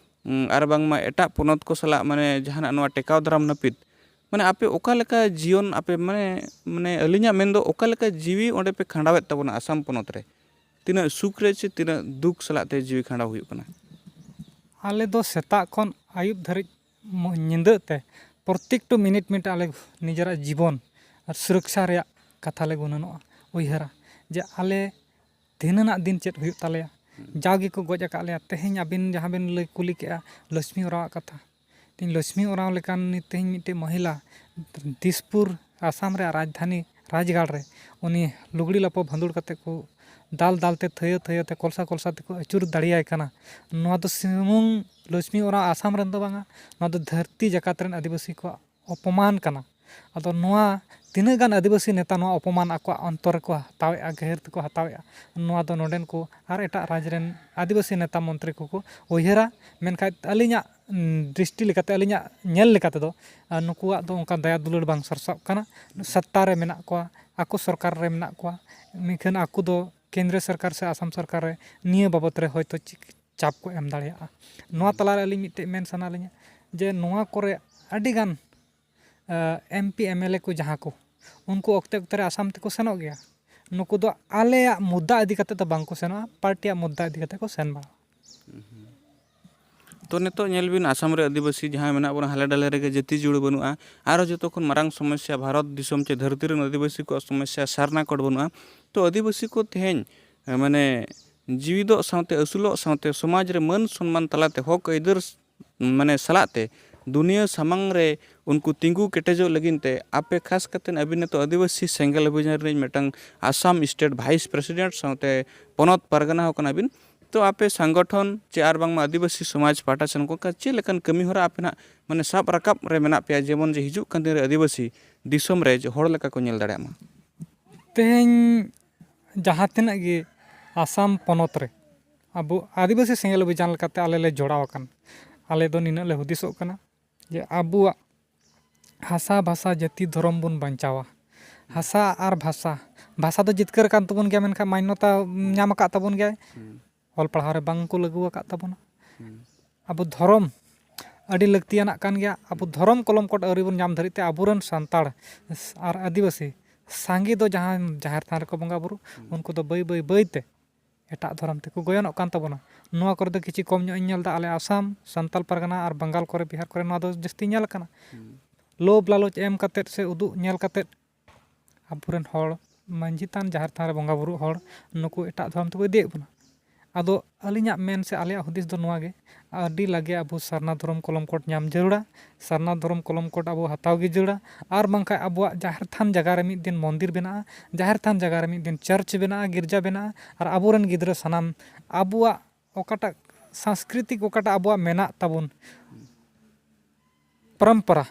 ᱩᱸ, ᱟᱨ ᱵᱟᱝᱢᱟ ᱮᱴᱟᱜ ᱯᱚᱱᱚᱛ ᱠᱚ ᱥᱟᱞᱟᱜ ᱢᱟᱱᱮ ᱡᱟᱦᱟᱱᱟᱜ ᱱᱚᱣᱟ ᱴᱮᱠᱟᱣ ᱫᱟᱨᱟᱢ ᱱᱟᱹᱯᱤᱛ, ᱢᱟᱱᱮ ᱟᱯᱮ ᱚᱠᱟ ᱞᱮᱠᱟ ᱡᱤᱭᱚᱱ ᱟᱯᱮ ᱢᱟᱱᱮ, ᱢᱟᱱᱮ ᱟᱹᱞᱤᱧᱟᱜ ᱢᱮᱱ ᱫᱚ ᱚᱠᱟ ᱞᱮᱠᱟ ᱡᱤᱣᱤ ᱚᱸᱰᱮ ᱯᱮ ᱠᱷᱟᱸᱰᱟᱣᱮᱫ ᱛᱟᱵᱚᱱᱟ ᱟᱥᱟᱢ ᱯᱚᱱᱚᱛ ᱨᱮ? ᱛᱤᱱᱟᱹᱜ ᱥᱩᱠ ᱨᱮ ᱪᱮ ᱛᱤᱱᱟᱹᱜ ᱫᱩᱠ ᱥᱟᱞᱟᱜ ᱛᱮ ᱡᱤᱣᱤ ᱠᱷᱟᱸᱰᱟᱣ ᱦᱩᱭᱩᱜ ᱠᱟᱱᱟ? ᱟᱞᱮ ᱫᱚ ᱥᱮᱛᱟᱜ ᱠᱷᱚᱱ ᱟᱹᱭᱩᱵ ᱫᱷᱟᱹᱨᱤᱡ ᱢᱚ-, ᱧᱤᱫᱟᱹ ᱛᱮ ᱯᱨᱚᱛᱮᱠᱴᱩ ᱢᱤᱱᱤᱴ ᱢᱤᱱᱤᱴ ᱟᱞᱮ ᱱᱤᱡᱮᱨᱟᱜ ᱡᱤᱵᱚᱱ ᱟᱨ ᱥᱩᱨᱚᱠᱥᱟ ᱨᱮᱭᱟᱜ ᱠᱟᱛᱷᱟ ᱞᱮ ᱜᱩᱱᱟᱹᱱᱚᱜᱼᱟ, ᱩᱭᱦᱟᱹᱨᱟ ᱡᱮ ᱟᱞᱮ ᱛᱮᱦᱮᱧᱟᱜ ᱫᱤᱱ ᱪᱮᱫ ᱦᱩᱭᱩᱜ ᱛᱟᱞᱮᱭᱟ᱾ ᱡᱟᱣ ᱜᱮᱠᱚ ᱜᱚᱡ ᱟᱠᱟᱫ ᱞᱮᱭᱟ᱾ ᱛᱮᱦᱮᱧ ᱟᱹᱵᱤᱱ ᱡᱟᱦᱟᱸ ᱵᱤᱱ ᱞᱟᱹᱭ ᱠᱩᱞᱤ ᱠᱮᱜᱼᱟ ᱞᱚᱪᱷᱢᱤ ᱳᱨᱟᱣᱟᱜ ᱠᱟᱛᱷᱟ, ᱛᱮᱦᱮᱧ ᱞᱚᱪᱷᱢᱤ ᱳᱨᱟᱣ ᱞᱮᱠᱟᱱ ᱱᱤᱛ ᱛᱮᱦᱮᱧ ᱢᱤᱫᱴᱮᱡ ᱢᱚᱦᱤᱞᱟ ᱫᱤᱥᱯᱩᱨ ᱟᱥᱟᱢ ᱨᱮᱭᱟᱜ ᱨᱟᱡᱽᱫᱷᱟᱱᱤ ᱨᱟᱡᱽᱜᱟᱲ ᱨᱮ ᱩᱱᱤ ᱞᱩᱜᱽᱲᱤ ᱞᱟᱯᱚ ᱵᱷᱟᱸᱫᱩᱲ ᱠᱟᱛᱮ ᱠᱚ ᱫᱟᱞ ᱫᱟᱞ ᱛᱮ ᱛᱷᱟᱹᱭᱟᱹ ᱛᱷᱟᱹᱭᱟᱹ ᱛᱮ ᱠᱚᱞᱥᱟ ᱠᱚᱞᱥᱟ ᱛᱮᱠᱚ ᱟᱹᱪᱩᱨ ᱫᱟᱲᱮᱭᱟᱭ ᱠᱟᱱᱟ᱾ ᱱᱚᱣᱟ ᱫᱚ ᱥᱩᱢᱩᱝ ᱞᱚᱪᱷᱢᱤ ᱳᱨᱟᱣ ᱟᱥᱟᱢ ᱨᱮᱱ ᱫᱚ ᱵᱟᱝᱟ, ᱱᱚᱣᱟ ᱫᱚ ᱫᱷᱟᱹᱨᱛᱤ ᱡᱟᱠᱟᱛ ᱨᱮᱱ ᱟᱹᱫᱤᱵᱟᱹᱥᱤ ᱠᱚᱣᱟᱜ ᱚᱯᱚᱢᱟᱱ ᱠᱟᱱᱟ᱾ ᱟᱫᱚ ᱱᱚᱣᱟ ᱛᱤᱱᱟᱹᱜ ᱜᱟᱱ ᱟᱹᱫᱤᱵᱟᱹᱥᱤ ᱱᱮᱛᱟ ᱱᱚᱣᱟ ᱚᱯᱚᱢᱟᱱ ᱟᱠᱚᱣᱟᱜ ᱚᱱᱛᱚᱨ ᱨᱮᱠᱚ ᱦᱟᱛᱟᱣᱮᱫᱼᱟ, ᱜᱟᱹᱦᱤᱨ ᱛᱮᱠᱚ ᱦᱟᱛᱟᱣᱮᱫᱼᱟ, ᱱᱚᱣᱟ ᱫᱚ ᱱᱚᱰᱮᱱ ᱠᱚ ᱟᱨ ᱮᱴᱟᱜ ᱨᱟᱡᱽ ᱨᱮᱱ ᱟᱹᱫᱤᱵᱟᱹᱥᱤ ᱱᱮᱛᱟ ᱢᱚᱱᱛᱨᱤ ᱠᱚᱠᱚ ᱩᱭᱦᱟᱹᱨᱟ᱾ ᱢᱮᱱᱠᱷᱟᱱ ᱟᱹᱞᱤᱧᱟᱜ, ᱩᱸ, ᱫᱨᱤᱥᱴᱤ ᱞᱮᱠᱟᱛᱮ, ᱟᱹᱞᱤᱧᱟᱜ ᱧᱮᱞ ᱞᱮᱠᱟ ᱛᱮᱫᱚ, ᱟᱨ ᱱᱩᱠᱩᱣᱟᱜ ᱫᱚ ᱚᱱᱠᱟ ᱫᱟᱭᱟ ᱫᱩᱞᱟᱹᱲ ᱵᱟᱝ ᱥᱟᱨᱥᱟᱜ ᱠᱟᱱᱟ᱾ ᱥᱚᱛᱛᱟ ᱨᱮ ᱢᱮᱱᱟᱜ ᱠᱚᱣᱟ, ᱟᱠᱚ ᱥᱚᱨᱠᱟᱨ ᱨᱮ ᱢᱮᱱᱟᱜ ᱠᱚᱣᱟ, ᱢᱮᱱᱠᱷᱟᱱ ᱟᱠᱚ ᱫᱚ ᱠᱮᱱᱫᱨᱚ ᱥᱚᱨᱠᱟᱨ ᱥᱮ ᱟᱥᱟᱢ ᱥᱚᱨᱠᱟᱨ ᱨᱮ ᱱᱤᱭᱟᱹ ᱵᱟᱵᱚᱛ ᱨᱮ ᱦᱚᱭᱛᱳ ᱪᱤᱠ-, ᱪᱟᱯ ᱠᱚ ᱮᱢ ᱫᱟᱲᱮᱭᱟᱜᱼᱟ᱾ ᱱᱚᱣᱟ ᱛᱟᱞᱟᱨᱮ ᱟᱹᱞᱤᱧ ᱢᱤᱫᱴᱮᱡ ᱢᱮᱱ ᱥᱟᱱᱟ ᱞᱤᱧᱟ ᱡᱮ ᱱᱚᱣᱟ ᱠᱚᱨᱮ ᱟᱹᱰᱤᱜᱟᱱ M P M L A ᱠᱚ ᱡᱟᱦᱟᱸ ᱠᱚ, ᱩᱱᱠᱩ ᱚᱠᱛᱮ ᱚᱠᱛᱮ ᱨᱮ ᱟᱥᱟᱢ ᱛᱮᱠᱚ ᱥᱮᱱᱚᱜ ᱜᱮᱭᱟ᱾ ᱱᱩᱠᱩ ᱫᱚ ᱟᱞᱮᱭᱟᱜ ᱢᱩᱫᱽᱫᱟ ᱤᱫᱤ ᱠᱟᱛᱮ ᱫᱚ ᱵᱟᱝ ᱠᱚ ᱥᱮᱱᱚᱜᱼᱟ, ᱯᱟᱨᱴᱤᱭᱟᱜ ᱢᱩᱫᱽᱫᱟ ᱤᱫᱤ ᱠᱟᱛᱮ ᱠᱚ ᱥᱮᱱ ᱵᱟᱲᱟᱜᱼᱟ᱾ ᱛᱚ ᱱᱤᱛᱚᱜ ᱧᱮᱞ ᱵᱤᱱ, ᱟᱥᱟᱢ ᱨᱮ ᱟᱹᱫᱤᱵᱟᱹᱥᱤ ᱡᱟᱦᱟᱸᱭ ᱢᱮᱱᱟᱜ ᱵᱚᱱᱟ, ᱦᱟᱞᱮ ᱰᱟᱞᱮ ᱨᱮᱜᱮ ᱡᱟᱹᱛᱤ ᱡᱩᱲᱟᱹ ᱵᱟᱹᱱᱩᱜᱼᱟ᱾ ᱟᱨᱚ ᱡᱚᱛᱚ ᱠᱷᱚᱱ ᱢᱟᱨᱟᱝ ᱥᱚᱢᱚᱥᱥᱟ ᱵᱷᱟᱨᱚᱛ ᱫᱤᱥᱚᱢ ᱪᱮ ᱫᱷᱟᱹᱨᱛᱤ ᱨᱮᱱ ᱟᱹᱫᱤᱵᱟᱹᱥᱤ ᱠᱚᱣᱟᱜ ᱥᱚᱢᱚᱥᱥᱟ ᱥᱟᱨᱱᱟ ᱠᱳᱰ ᱵᱟᱹᱱᱩᱜᱼᱟ᱾ ᱛᱚ ᱟᱹᱫᱤᱵᱟᱹᱥᱤ ᱠᱚ ᱛᱮᱦᱮᱧ, ᱮ, ᱢᱟᱱᱮ ᱡᱤᱣᱤᱫᱚᱜ ᱥᱟᱶᱛᱮ, ᱟᱹᱥᱩᱞᱚᱜ ᱥᱟᱶᱛᱮ, ᱥᱚᱢᱟᱡᱽ ᱨᱮ ᱢᱟᱹᱱ ᱥᱚᱱᱢᱟᱱ ᱛᱟᱞᱟᱛᱮ ᱦᱚᱠ ᱟᱹᱭᱫᱟᱹᱨ ᱢᱟᱱᱮ ᱥᱟᱞᱟᱜ ᱛᱮ ᱫᱩᱱᱤᱭᱟᱹ ᱥᱟᱢᱟᱝ ᱨᱮ ᱩᱱᱠᱩ ᱛᱤᱸᱜᱩ ᱠᱮᱴᱮᱡᱚᱜ ᱞᱟᱹᱜᱤᱫ ᱛᱮ ᱟᱯᱮ ᱠᱷᱟᱥ ᱠᱟᱛᱮ ᱟᱹᱵᱤᱱ ᱱᱤᱛᱚᱜ ᱟᱹᱫᱤᱵᱟᱹᱥᱤ ᱥᱮᱸᱜᱮᱞ ᱚᱵᱷᱤᱡᱟᱱ ᱨᱤᱱᱤᱡ ᱢᱤᱫᱴᱟᱝ ᱟᱥᱟᱢ ᱥᱴᱮᱴ ᱵᱷᱟᱭᱤᱥ ᱯᱨᱮᱥᱤᱰᱮᱱᱴ ᱥᱟᱶᱛᱮ ᱯᱚᱱᱚᱛ ᱯᱟᱨᱜᱟᱱᱟ ᱦᱚᱸ ᱠᱟᱱᱟ ᱵᱤᱱ᱾ ᱛᱚ ᱟᱯᱮ ᱥᱚᱝᱜᱚᱴᱷᱚᱱ ᱪᱮ ᱟᱨ ᱵᱟᱝᱢᱟ ᱟᱹᱫᱤᱵᱟᱹᱥᱤ ᱥᱚᱢᱟᱡᱽ ᱯᱟᱦᱴᱟ ᱥᱮᱱ ᱠᱷᱚᱱ ᱪᱮᱫ ᱞᱮᱠᱟᱱ ᱠᱟᱹᱢᱤ ᱦᱚᱨᱟ ᱟᱯᱮ ᱱᱟᱜ ᱢᱟᱱᱮ ᱥᱟᱵ ᱨᱟᱠᱟᱵ ᱨᱮ ᱢᱮᱱᱟᱜ ᱯᱮᱭᱟ, ᱡᱮᱢᱚᱱ ᱡᱮ ᱦᱤᱡᱩᱜ ᱠᱟᱱ ᱫᱤᱱ ᱨᱮ ᱟᱹᱫᱤᱵᱟᱹᱥᱤ ᱫᱤᱥᱚᱢ ᱨᱮ ᱡᱮ ᱦᱚᱲ ᱞᱮᱠᱟ ᱠᱚ ᱧᱮᱞ ᱫᱟᱲᱮᱭᱟᱜ ᱢᱟ? ᱛᱮᱦᱮᱧ ᱡᱟᱦᱟᱸ ᱛᱤᱱᱟᱹᱜ ᱜᱮ ᱟᱥᱟᱢ ᱯᱚᱱᱚᱛ ᱨᱮ ᱟᱵᱚ ᱟᱹᱫᱤᱵᱟᱹᱥᱤ ᱥᱮᱸᱜᱮᱞ ᱚᱵᱷᱤᱡᱟᱱ ᱞᱮᱠᱟᱛᱮ ᱟᱞᱮ ᱞᱮ ᱡᱚᱲᱟᱣ ᱟᱠᱟᱱ, ᱟᱞᱮ ᱫᱚ ᱱᱤᱱᱟᱹᱜ ᱞᱮ ᱦᱩᱫᱤᱥᱚᱜ ᱠᱟᱱᱟ ᱡᱮ ᱟᱵᱚᱣᱟᱜ ᱦᱟᱥᱟ, ᱵᱷᱟᱥᱟ, ᱡᱟᱹᱛᱤ, ᱫᱷᱚᱨᱚᱢ ᱵᱚᱱ ᱵᱟᱧᱪᱟᱣᱟ᱾ ᱦᱟᱥᱟ ᱟᱨ ᱵᱷᱟᱥᱟ, ᱵᱷᱟᱥᱟ ᱫᱚ ᱡᱤᱛᱠᱟᱹᱨ ᱟᱠᱟᱱ ᱛᱟᱵᱚᱱ ᱜᱮᱭᱟ, ᱢᱮᱱᱠᱷᱟᱱ ᱢᱟᱱᱱᱚᱛᱟ ᱧᱟᱢ ᱟᱠᱟᱫ ᱛᱟᱵᱚᱱ ᱜᱮᱭᱟᱭ᱾ ᱦᱩᱸ᱾ ᱚᱞ ᱯᱟᱲᱦᱟᱣ ᱨᱮ ᱵᱟᱝ ᱠᱚ ᱞᱟᱹᱜᱩ ᱟᱠᱟᱫ ᱛᱟᱵᱚᱱᱟ᱾ ᱦᱩᱸ᱾ ᱟᱵᱚ ᱫᱷᱚᱨᱚᱢ ᱟᱹᱰᱤ ᱞᱟᱹᱠᱛᱤᱭᱟᱱᱟᱜ ᱠᱟᱱ ᱜᱮᱭᱟ᱾ ᱟᱵᱚ ᱫᱷᱚᱨᱚᱢ ᱠᱚᱞᱚᱢ ᱠᱳᱰ ᱟᱹᱣᱨᱤ ᱵᱚᱱ ᱧᱟᱢ ᱫᱷᱟᱹᱨᱤᱡ ᱛᱮ ᱟᱵᱚᱨᱮᱱ ᱥᱟᱱᱛᱟᱲ ᱟᱨ ᱟᱹᱫᱤᱵᱟᱹᱥᱤ ᱥᱟᱸᱜᱮ ᱫᱚ ᱡᱟᱦᱟᱸ ᱡᱟᱦᱮᱨ ᱛᱷᱟᱱ ᱨᱮᱠᱚ ᱵᱚᱸᱜᱟ ᱵᱩᱨᱩ, ᱦᱩᱸ᱾ ᱩᱱᱠᱩ ᱫᱚ ᱵᱟᱹᱭ ᱵᱟᱹᱭ ᱵᱟᱹᱭ ᱛᱮ ᱮᱴᱟᱜ ᱫᱷᱚᱨᱚᱢ ᱛᱮᱠᱚ ᱜᱚᱭᱚᱱᱚᱜ ᱠᱟᱱ ᱛᱟᱵᱚᱱᱟ᱾ ᱱᱚᱣᱟ ᱠᱚᱨᱮ ᱫᱚ ᱠᱤᱪᱷᱩ ᱠᱚᱢ ᱧᱚᱜ ᱤᱧ ᱧᱮᱞ ᱮᱫᱟ ᱟᱞᱮ ᱟᱥᱟᱢ ᱥᱟᱱᱛᱟᱞ ᱯᱟᱨᱜᱟᱱᱟ ᱟᱨ ᱵᱟᱝᱜᱟᱞ ᱠᱚᱨᱮ, ᱵᱤᱦᱟᱨ ᱠᱚᱨᱮ ᱱᱚᱣᱟ ᱫᱚ ᱡᱟᱹᱥᱛᱤ ᱧᱮᱞ ᱟᱠᱟᱱᱟ᱾ ᱦᱩᱸ᱾ ᱞᱳᱵᱷ ᱞᱟᱞᱚᱪ ᱮᱢ ᱠᱟᱛᱮᱫ ᱥᱮ ᱩᱫᱩᱜ ᱧᱮᱞ ᱠᱟᱛᱮᱫ ᱟᱵᱚᱨᱮᱱ ᱦᱚᱲ ᱢᱟᱹᱡᱷᱤ ᱛᱷᱟᱱ, ᱡᱟᱦᱮᱨ ᱛᱷᱟᱱ ᱨᱮ ᱵᱚᱸᱜᱟ ᱵᱩᱨᱩᱜ ᱦᱚᱲ ᱱᱩᱠᱩ ᱮᱴᱟᱜ ᱫᱷᱚᱨᱚᱢ ᱛᱮᱠᱚ ᱤᱫᱤᱭᱮᱫ ᱵᱚᱱᱟ᱾ ᱟᱫᱚ ᱟᱹᱞᱤᱧᱟᱜ ᱢᱮᱱ ᱥᱮ ᱟᱞᱮᱭᱟᱜ ᱦᱩᱫᱤᱥ ᱫᱚ ᱱᱚᱣᱟ ᱜᱮ, ᱟᱹᱰᱤ ᱞᱟᱜᱮ ᱟᱵᱚ ᱥᱟᱨᱱᱟ ᱫᱷᱚᱨᱚᱢ ᱠᱚᱞᱚᱢ ᱠᱳᱰ ᱧᱟᱢ ᱡᱟᱹᱨᱩᱲᱟ, ᱥᱟᱨᱱᱟ ᱫᱷᱚᱨᱚᱢ ᱠᱚᱞᱚᱢ ᱠᱳᱰ ᱟᱵᱚ ᱦᱟᱛᱟᱣ ᱜᱮ ᱡᱟᱹᱨᱩᱲᱟ, ᱟᱨ ᱵᱟᱝᱠᱷᱟᱱ ᱟᱵᱚᱣᱟᱜ ᱡᱟᱦᱮᱨ ᱛᱷᱟᱱ ᱡᱟᱭᱜᱟ ᱨᱮ ᱢᱤᱫ ᱫᱤᱱ ᱢᱚᱱᱫᱤᱨ ᱵᱮᱱᱟᱜᱼᱟ, ᱡᱟᱦᱮᱨ ᱛᱷᱟᱱ ᱡᱟᱭᱜᱟ ᱨᱮ ᱢᱤᱫ ᱫᱤᱱ ᱪᱟᱨᱪ ᱵᱮᱱᱟᱜᱼᱟ, ᱜᱤᱨᱡᱟ ᱵᱮᱱᱟᱜᱼᱟ, ᱟᱨ ᱟᱵᱚᱨᱮᱱ ᱜᱤᱫᱽᱨᱟᱹ ᱥᱟᱱᱟᱢ ᱟᱵᱚᱣᱟᱜ ᱚᱠᱟᱴᱟᱜ ᱥᱟᱝᱥᱠᱨᱤᱛᱤᱠ ᱚᱠᱟᱴᱟᱜ ᱟᱵᱚᱣᱟᱜ ᱢᱮᱱᱟᱜ ᱛᱟᱵᱚᱱ ᱯᱚᱨᱚᱢᱯᱚᱨᱟ,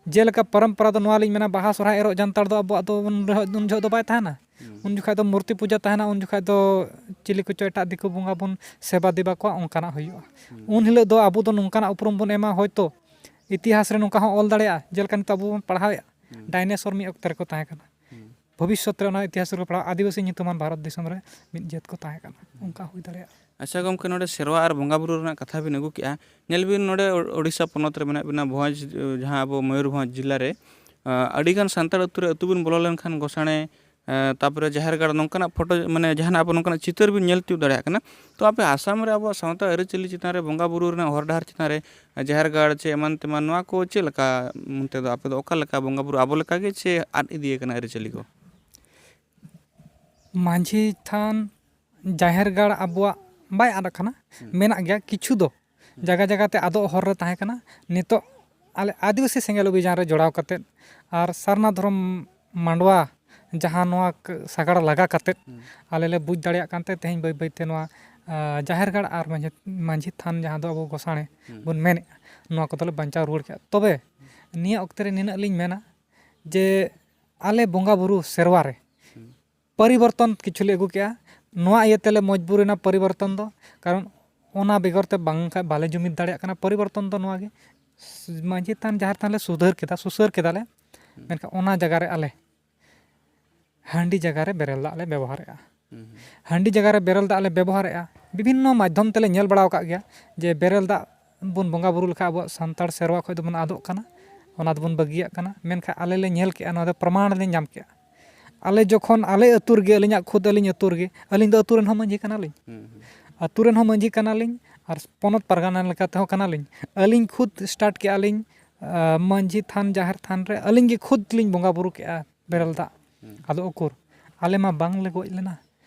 ᱡᱮᱞᱮᱠᱟ ᱯᱚᱨᱚᱢᱯᱚᱨᱟ ᱫᱚ ᱱᱚᱣᱟ ᱞᱤᱧ ᱢᱮᱱᱟ, ᱵᱟᱦᱟ, ᱥᱚᱨᱦᱟᱭ, ᱮᱨᱚᱜ, ᱡᱟᱱᱛᱷᱟᱲ ᱫᱚ ᱟᱵᱚᱣᱟᱜ ᱫᱚ ᱩᱱ ᱨᱮᱦᱚᱸ, ᱩᱱ ᱡᱚᱦᱚᱜ ᱫᱚ ᱵᱟᱭ ᱛᱟᱦᱮᱱᱟ᱾ ᱦᱩᱸ᱾ ᱩᱱ ᱡᱚᱠᱷᱟᱡ ᱫᱚ ᱢᱩᱨᱛᱤ ᱯᱩᱡᱟᱹ ᱛᱟᱦᱮᱱᱟ, ᱩᱱ ᱡᱚᱠᱷᱟᱡ ᱫᱚ ᱪᱤᱞᱤ ᱠᱚᱪᱚ ᱮᱴᱟᱜ ᱫᱤᱠᱩ ᱵᱚᱸᱜᱟ ᱵᱚᱱ ᱥᱮᱵᱟ ᱫᱮᱵᱟ ᱠᱚᱣᱟ, ᱚᱱᱠᱟᱱᱟᱜ ᱦᱩᱭᱩᱜᱼᱟ᱾ ᱦᱩᱸ᱾ ᱩᱱ ᱦᱤᱞᱳᱜ ᱫᱚ ᱟᱵᱚ ᱫᱚ ᱱᱚᱝᱠᱟᱱᱟᱜ ᱩᱯᱨᱩᱢ ᱵᱚᱱ ᱮᱢᱟ, ᱦᱚᱭᱛᱳ ᱤᱛᱤᱦᱟᱥ ᱨᱮ ᱱᱚᱝᱠᱟ ᱦᱚᱸ ᱚᱞ ᱫᱟᱲᱮᱭᱟᱜᱼᱟ, ᱡᱮᱞᱮᱠᱟ ᱱᱤᱛᱚᱜ ᱟᱵᱚ ᱵᱚᱱ ᱯᱟᱲᱦᱟᱣᱮᱫᱼᱟ, ᱦᱩᱸ᱾ ᱰᱟᱭᱱᱮᱥᱚᱨ ᱢᱤᱫ ᱚᱠᱛᱮ ᱨᱮᱠᱚ ᱛᱟᱦᱮᱸ ᱠᱟᱱᱟ᱾ ᱦᱩᱸ᱾ ᱵᱷᱚᱵᱤᱥᱥᱚᱛ ᱨᱮ ᱚᱱᱟ ᱤᱛᱤᱦᱟᱥ ᱨᱮᱠᱚ ᱯᱟᱲᱦᱟᱣᱟ, ᱟᱹᱫᱤᱵᱟᱹᱥᱤ ᱧᱩᱛᱩᱢᱟᱱ ᱵᱷᱟᱨᱚᱛ ᱫᱤᱥᱚᱢ ᱨᱮ ᱢᱤᱫ ᱡᱟᱹᱛ ᱠᱚ ᱛᱟᱦᱮᱸ ᱠᱟᱱᱟ, ᱚᱱᱠᱟ ᱦᱩᱭ ᱫᱟᱲᱮᱭᱟᱜᱼᱟ᱾ ᱟᱪᱪᱷᱟ ᱜᱚᱢᱠᱮ, ᱱᱚᱰᱮ ᱥᱮᱨᱣᱟ ᱟᱨ ᱵᱚᱸᱜᱟ ᱵᱩᱨᱩ ᱨᱮᱱᱟᱜ ᱠᱟᱛᱷᱟ ᱵᱤᱱ ᱟᱹᱜᱩ ᱠᱮᱜᱼᱟ, ᱧᱮᱞ ᱵᱤᱱ ᱱᱚᱰᱮ ᱳ-, ᱳᱰᱤᱥᱟ ᱯᱚᱱᱚᱛ ᱨᱮ ᱢᱮᱱᱟᱜ ᱵᱤᱱᱟ, ᱵᱷᱚᱸᱡᱽ, ᱡᱟᱦᱟᱸ ᱟᱵᱚ ᱢᱚᱭᱩᱨᱵᱷᱚᱸᱡᱽ ᱡᱮᱞᱟ ᱨᱮ, ᱟᱸ, ᱟᱹᱰᱤᱜᱟᱱ ᱥᱟᱱᱛᱟᱲ ᱟᱹᱛᱩ ᱨᱮ ᱟᱹᱛᱩ ᱵᱤᱱ ᱵᱚᱞᱚ ᱞᱮᱱᱠᱷᱟᱱ ᱜᱚᱥᱟᱬᱮ, ᱟᱸ, ᱛᱟᱯᱚᱨᱮ ᱡᱟᱦᱮᱨ ᱜᱟᱲ ᱱᱚᱝᱠᱟᱱᱟᱜ ᱯᱷᱳᱴᱳ, ᱢᱟᱱᱮ ᱡᱟᱦᱟᱱᱟᱜ ᱟᱵᱚ ᱱᱚᱝᱠᱟᱱᱟᱜ ᱪᱤᱛᱟᱹᱨ ᱵᱤᱱ ᱧᱮᱞ ᱛᱤᱭᱳᱜ ᱫᱟᱲᱮᱭᱟᱜ ᱠᱟᱱᱟ᱾ ᱛᱚ ᱟᱯᱮ ᱟᱥᱟᱢ ᱨᱮ ᱟᱵᱚᱣᱟᱜ ᱥᱟᱶᱛᱟ ᱟᱹᱨᱤᱪᱟᱹᱞᱤ ᱪᱮᱛᱟᱱ ᱨᱮ, ᱵᱚᱸᱜᱟ ᱵᱩᱨᱩ ᱨᱮᱱᱟᱜ ᱦᱚᱨ ᱰᱟᱦᱟᱨ ᱪᱮᱛᱟᱱ ᱨᱮ, ᱡᱟᱦᱮᱨ ᱜᱟᱲ ᱪᱮ ᱮᱢᱟᱱ ᱛᱮᱢᱟᱱ, ᱱᱚᱣᱟ ᱠᱚ ᱪᱮᱫ ᱞᱮᱠᱟ ᱚᱱᱛᱮ ᱫᱚ ᱟᱯᱮ ᱫᱚ ᱚᱠᱟ ᱞᱮᱠᱟ ᱵᱚᱸᱜᱟ ᱵᱩᱨᱩ ᱟᱵᱚ ᱞᱮᱠᱟ ᱜᱮ ᱪᱮ ᱟᱫ ᱤᱫᱤᱭ ᱠᱟᱱᱟ ᱟᱹᱨᱤᱪᱟᱹᱞᱤ ᱠᱚ? ᱢᱟᱹᱡᱷᱤ ᱛᱷᱟᱱ, ᱡᱟᱦᱮᱨ ᱜᱟᱲ ᱟᱵᱚᱣᱟᱜ ᱵᱟᱭ ᱟᱫ ᱟᱠᱟᱱᱟ, ᱦᱩᱸ᱾ ᱢᱮᱱᱟᱜ ᱜᱮᱭᱟ ᱠᱤᱪᱷᱩ ᱫᱚ᱾ ᱡᱟᱭᱜᱟ ᱡᱟᱭᱜᱟ ᱛᱮ ᱟᱫᱚᱜ ᱦᱚᱨ ᱨᱮ ᱛᱟᱦᱮᱸ ᱠᱟᱱᱟ᱾ ᱱᱤᱛᱚᱜ ᱟᱞᱮ ᱟᱹᱫᱤᱵᱟᱹᱥᱤ ᱥᱮᱸᱜᱮᱞ ᱚᱵᱷᱤᱡᱟᱱ ᱨᱮ ᱡᱚᱲᱟᱣ ᱠᱟᱛᱮᱫ ᱟᱨ ᱥᱟᱨᱱᱟ ᱫᱷᱚᱨᱚᱢ ᱢᱟᱰᱣᱟ ᱡᱟᱦᱟᱸ ᱱᱚᱣᱟ ᱠ- ᱥᱟᱜᱟᱲ ᱞᱟᱜᱟ ᱠᱟᱛᱮᱫ ᱟᱞᱮ ᱞᱮ ᱵᱩᱡᱽ ᱫᱟᱲᱮᱭᱟᱜ ᱠᱟᱱᱛᱮ ᱛᱮᱦᱮᱧ ᱵᱟᱹᱭ ᱵᱟᱹᱭ ᱛᱮ ᱱᱚᱣᱟ ᱟ, ᱡᱟᱦᱮᱨ ᱜᱟᱲ ᱟᱨ ᱢᱟᱹᱡᱷᱤ ᱢᱟᱹᱡᱷᱤ ᱛᱷᱟᱱ ᱡᱟᱦᱟᱸ ᱫᱚ ᱟᱵᱚ ᱜᱚᱥᱟᱬᱮ ᱵᱚᱱ ᱢᱮᱱᱮᱫᱼᱟ, ᱱᱚᱣᱟ ᱠᱚᱫᱚᱞᱮ ᱵᱟᱧᱪᱟᱣ ᱨᱩᱣᱟᱹᱲ ᱠᱮᱫᱼᱟ᱾ ᱛᱚᱵᱮ ᱱᱤᱭᱟᱹ ᱚᱠᱛᱮ ᱨᱮ ᱱᱤᱱᱟᱹᱜ ᱞᱤᱧ ᱢᱮᱱᱟ ᱡᱮ ᱟᱞᱮ ᱵᱚᱸᱜᱟ ᱵᱩᱨᱩ ᱥᱮᱨᱣᱟ ᱨᱮ ᱯᱚᱨᱤᱵᱚᱨᱛᱚᱱ ᱠᱤᱪᱷᱩ ᱞᱮ ᱟᱹᱜᱩ ᱠᱮᱜᱼᱟ᱾ ᱱᱚᱣᱟ ᱤᱭᱟᱹ ᱛᱮᱞᱮ ᱢᱚᱡᱽᱵᱩᱨ ᱮᱱᱟ ᱯᱚᱨᱤᱵᱚᱨᱛᱚᱱ ᱫᱚ, ᱠᱟᱨᱚᱱ ᱚᱱᱟ ᱵᱮᱜᱚᱨ ᱛᱮ ᱵᱟᱝ ᱠᱷᱟᱡ ᱵᱟᱞᱮ ᱡᱩᱢᱤᱫ ᱫᱟᱲᱮᱭᱟᱜ ᱠᱟᱱᱟ᱾ ᱯᱚᱨᱤᱵᱚᱨᱛᱚᱱ ᱫᱚ ᱱᱚᱣᱟ ᱜᱮ, ᱢᱟᱹᱡᱷᱤ ᱛᱷᱟᱱ ᱡᱟᱦᱮᱨ ᱛᱷᱟᱱ ᱞᱮ ᱥᱩᱫᱷᱟᱹᱨ ᱠᱮᱫᱟ, ᱥᱩᱥᱟᱹᱨ ᱠᱮᱫᱟᱞᱮ, ᱢᱮᱱᱠᱷᱟᱱ ᱚᱱᱟ ᱡᱟᱭᱜᱟ ᱨᱮ ᱟᱞᱮ ᱦᱟᱺᱰᱤ ᱡᱟᱭᱜᱟ ᱨᱮ ᱵᱮᱨᱮᱞ ᱫᱟᱜ ᱞᱮ ᱵᱮᱵᱚᱦᱟᱨᱮᱫᱼᱟ᱾ ᱦᱟᱺᱰᱤ ᱡᱟᱭᱜᱟ ᱨᱮ ᱵᱮᱨᱮᱞ ᱫᱟᱜ ᱞᱮ ᱵᱮᱵᱚᱦᱟᱨᱮᱫᱼᱟ᱾ ᱵᱤᱵᱷᱤᱱᱱᱚ ᱢᱟᱫᱽᱫᱷᱚᱢ ᱛᱮᱞᱮ ᱧᱮᱞ ᱵᱟᱲᱟ ᱟᱠᱟᱫ ᱜᱮᱭᱟ ᱡᱮ ᱵᱮᱨᱮᱞ ᱫᱟᱜ ᱵᱚᱱ ᱵᱚᱸᱜᱟ ᱵᱩᱨᱩ ᱞᱮᱠᱷᱟᱱ ᱟᱵᱚᱣᱟᱜ ᱥᱟᱱᱛᱟᱲ ᱥᱮᱨᱣᱟ ᱠᱷᱚᱱ ᱫᱚᱵᱚᱱ ᱟᱫᱚᱜ ᱠᱟᱱᱟ, ᱚᱱᱟ ᱫᱚᱵᱚᱱ ᱵᱟᱹᱜᱤᱭᱟᱜ ᱠᱟᱱᱟ᱾ ᱢᱮᱱᱠᱷᱟᱱ ᱟᱞᱮ ᱞᱮ ᱧᱮᱞ ᱠᱮᱜᱼᱟ, ᱱᱚᱣᱟ ᱫᱚ ᱯᱨᱚᱢᱟᱬ ᱞᱮ ᱧᱟᱢ ᱠᱮᱜᱼᱟ᱾ ᱟᱞᱮ ᱡᱚᱠᱷᱚᱱ ᱟᱞᱮ ᱟᱹᱛᱩ ᱨᱮᱜᱮ, ᱟᱹᱞᱤᱧᱟᱜ ᱠᱷᱩᱫ ᱟᱹᱞᱤᱧ ᱟᱹᱛᱩ ᱨᱮᱜᱮ, ᱟᱹᱞᱤᱧ ᱫᱚ ᱟᱹᱛᱩ ᱨᱮᱱ ᱦᱚᱸ ᱢᱟᱹᱡᱷᱤ ᱠᱟᱱᱟᱞᱤᱧ, ᱟᱹᱛᱩ ᱨᱮᱱ ᱦᱚᱸ ᱢᱟᱹᱡᱷᱤ ᱠᱟᱱᱟᱞᱤᱧ ᱟᱨ ᱯᱚᱱᱚᱛ ᱯᱟᱨᱜᱟᱱᱟ ᱞᱮᱠᱟ ᱛᱮᱦᱚᱸ ᱠᱟᱱᱟᱞᱤᱧ᱾ ᱟᱹᱞᱤᱧ ᱠᱷᱩᱫ ᱥᱴᱟᱨᱴ ᱠᱮᱜᱼᱟ ᱞᱤᱧ, ᱟ, ᱢᱟᱹᱡᱷᱤ ᱛᱷᱟᱱ ᱡᱟᱦᱮᱨ ᱛᱷᱟᱱ ᱨᱮ ᱟᱹᱞᱤᱧ ᱜᱮ ᱠᱷᱩᱫ ᱞᱤᱧ ᱵᱚᱸᱜᱟ ᱵᱩᱨᱩ ᱠᱮᱜᱼᱟ ᱵᱮᱨᱮᱞ ᱫᱟᱜ᱾ ᱟᱫᱚ ᱩᱠᱩᱨ, ᱟᱞᱮ ᱢᱟ ᱵᱟᱝᱞᱮ ᱜᱚᱡ ᱞᱮᱱᱟ,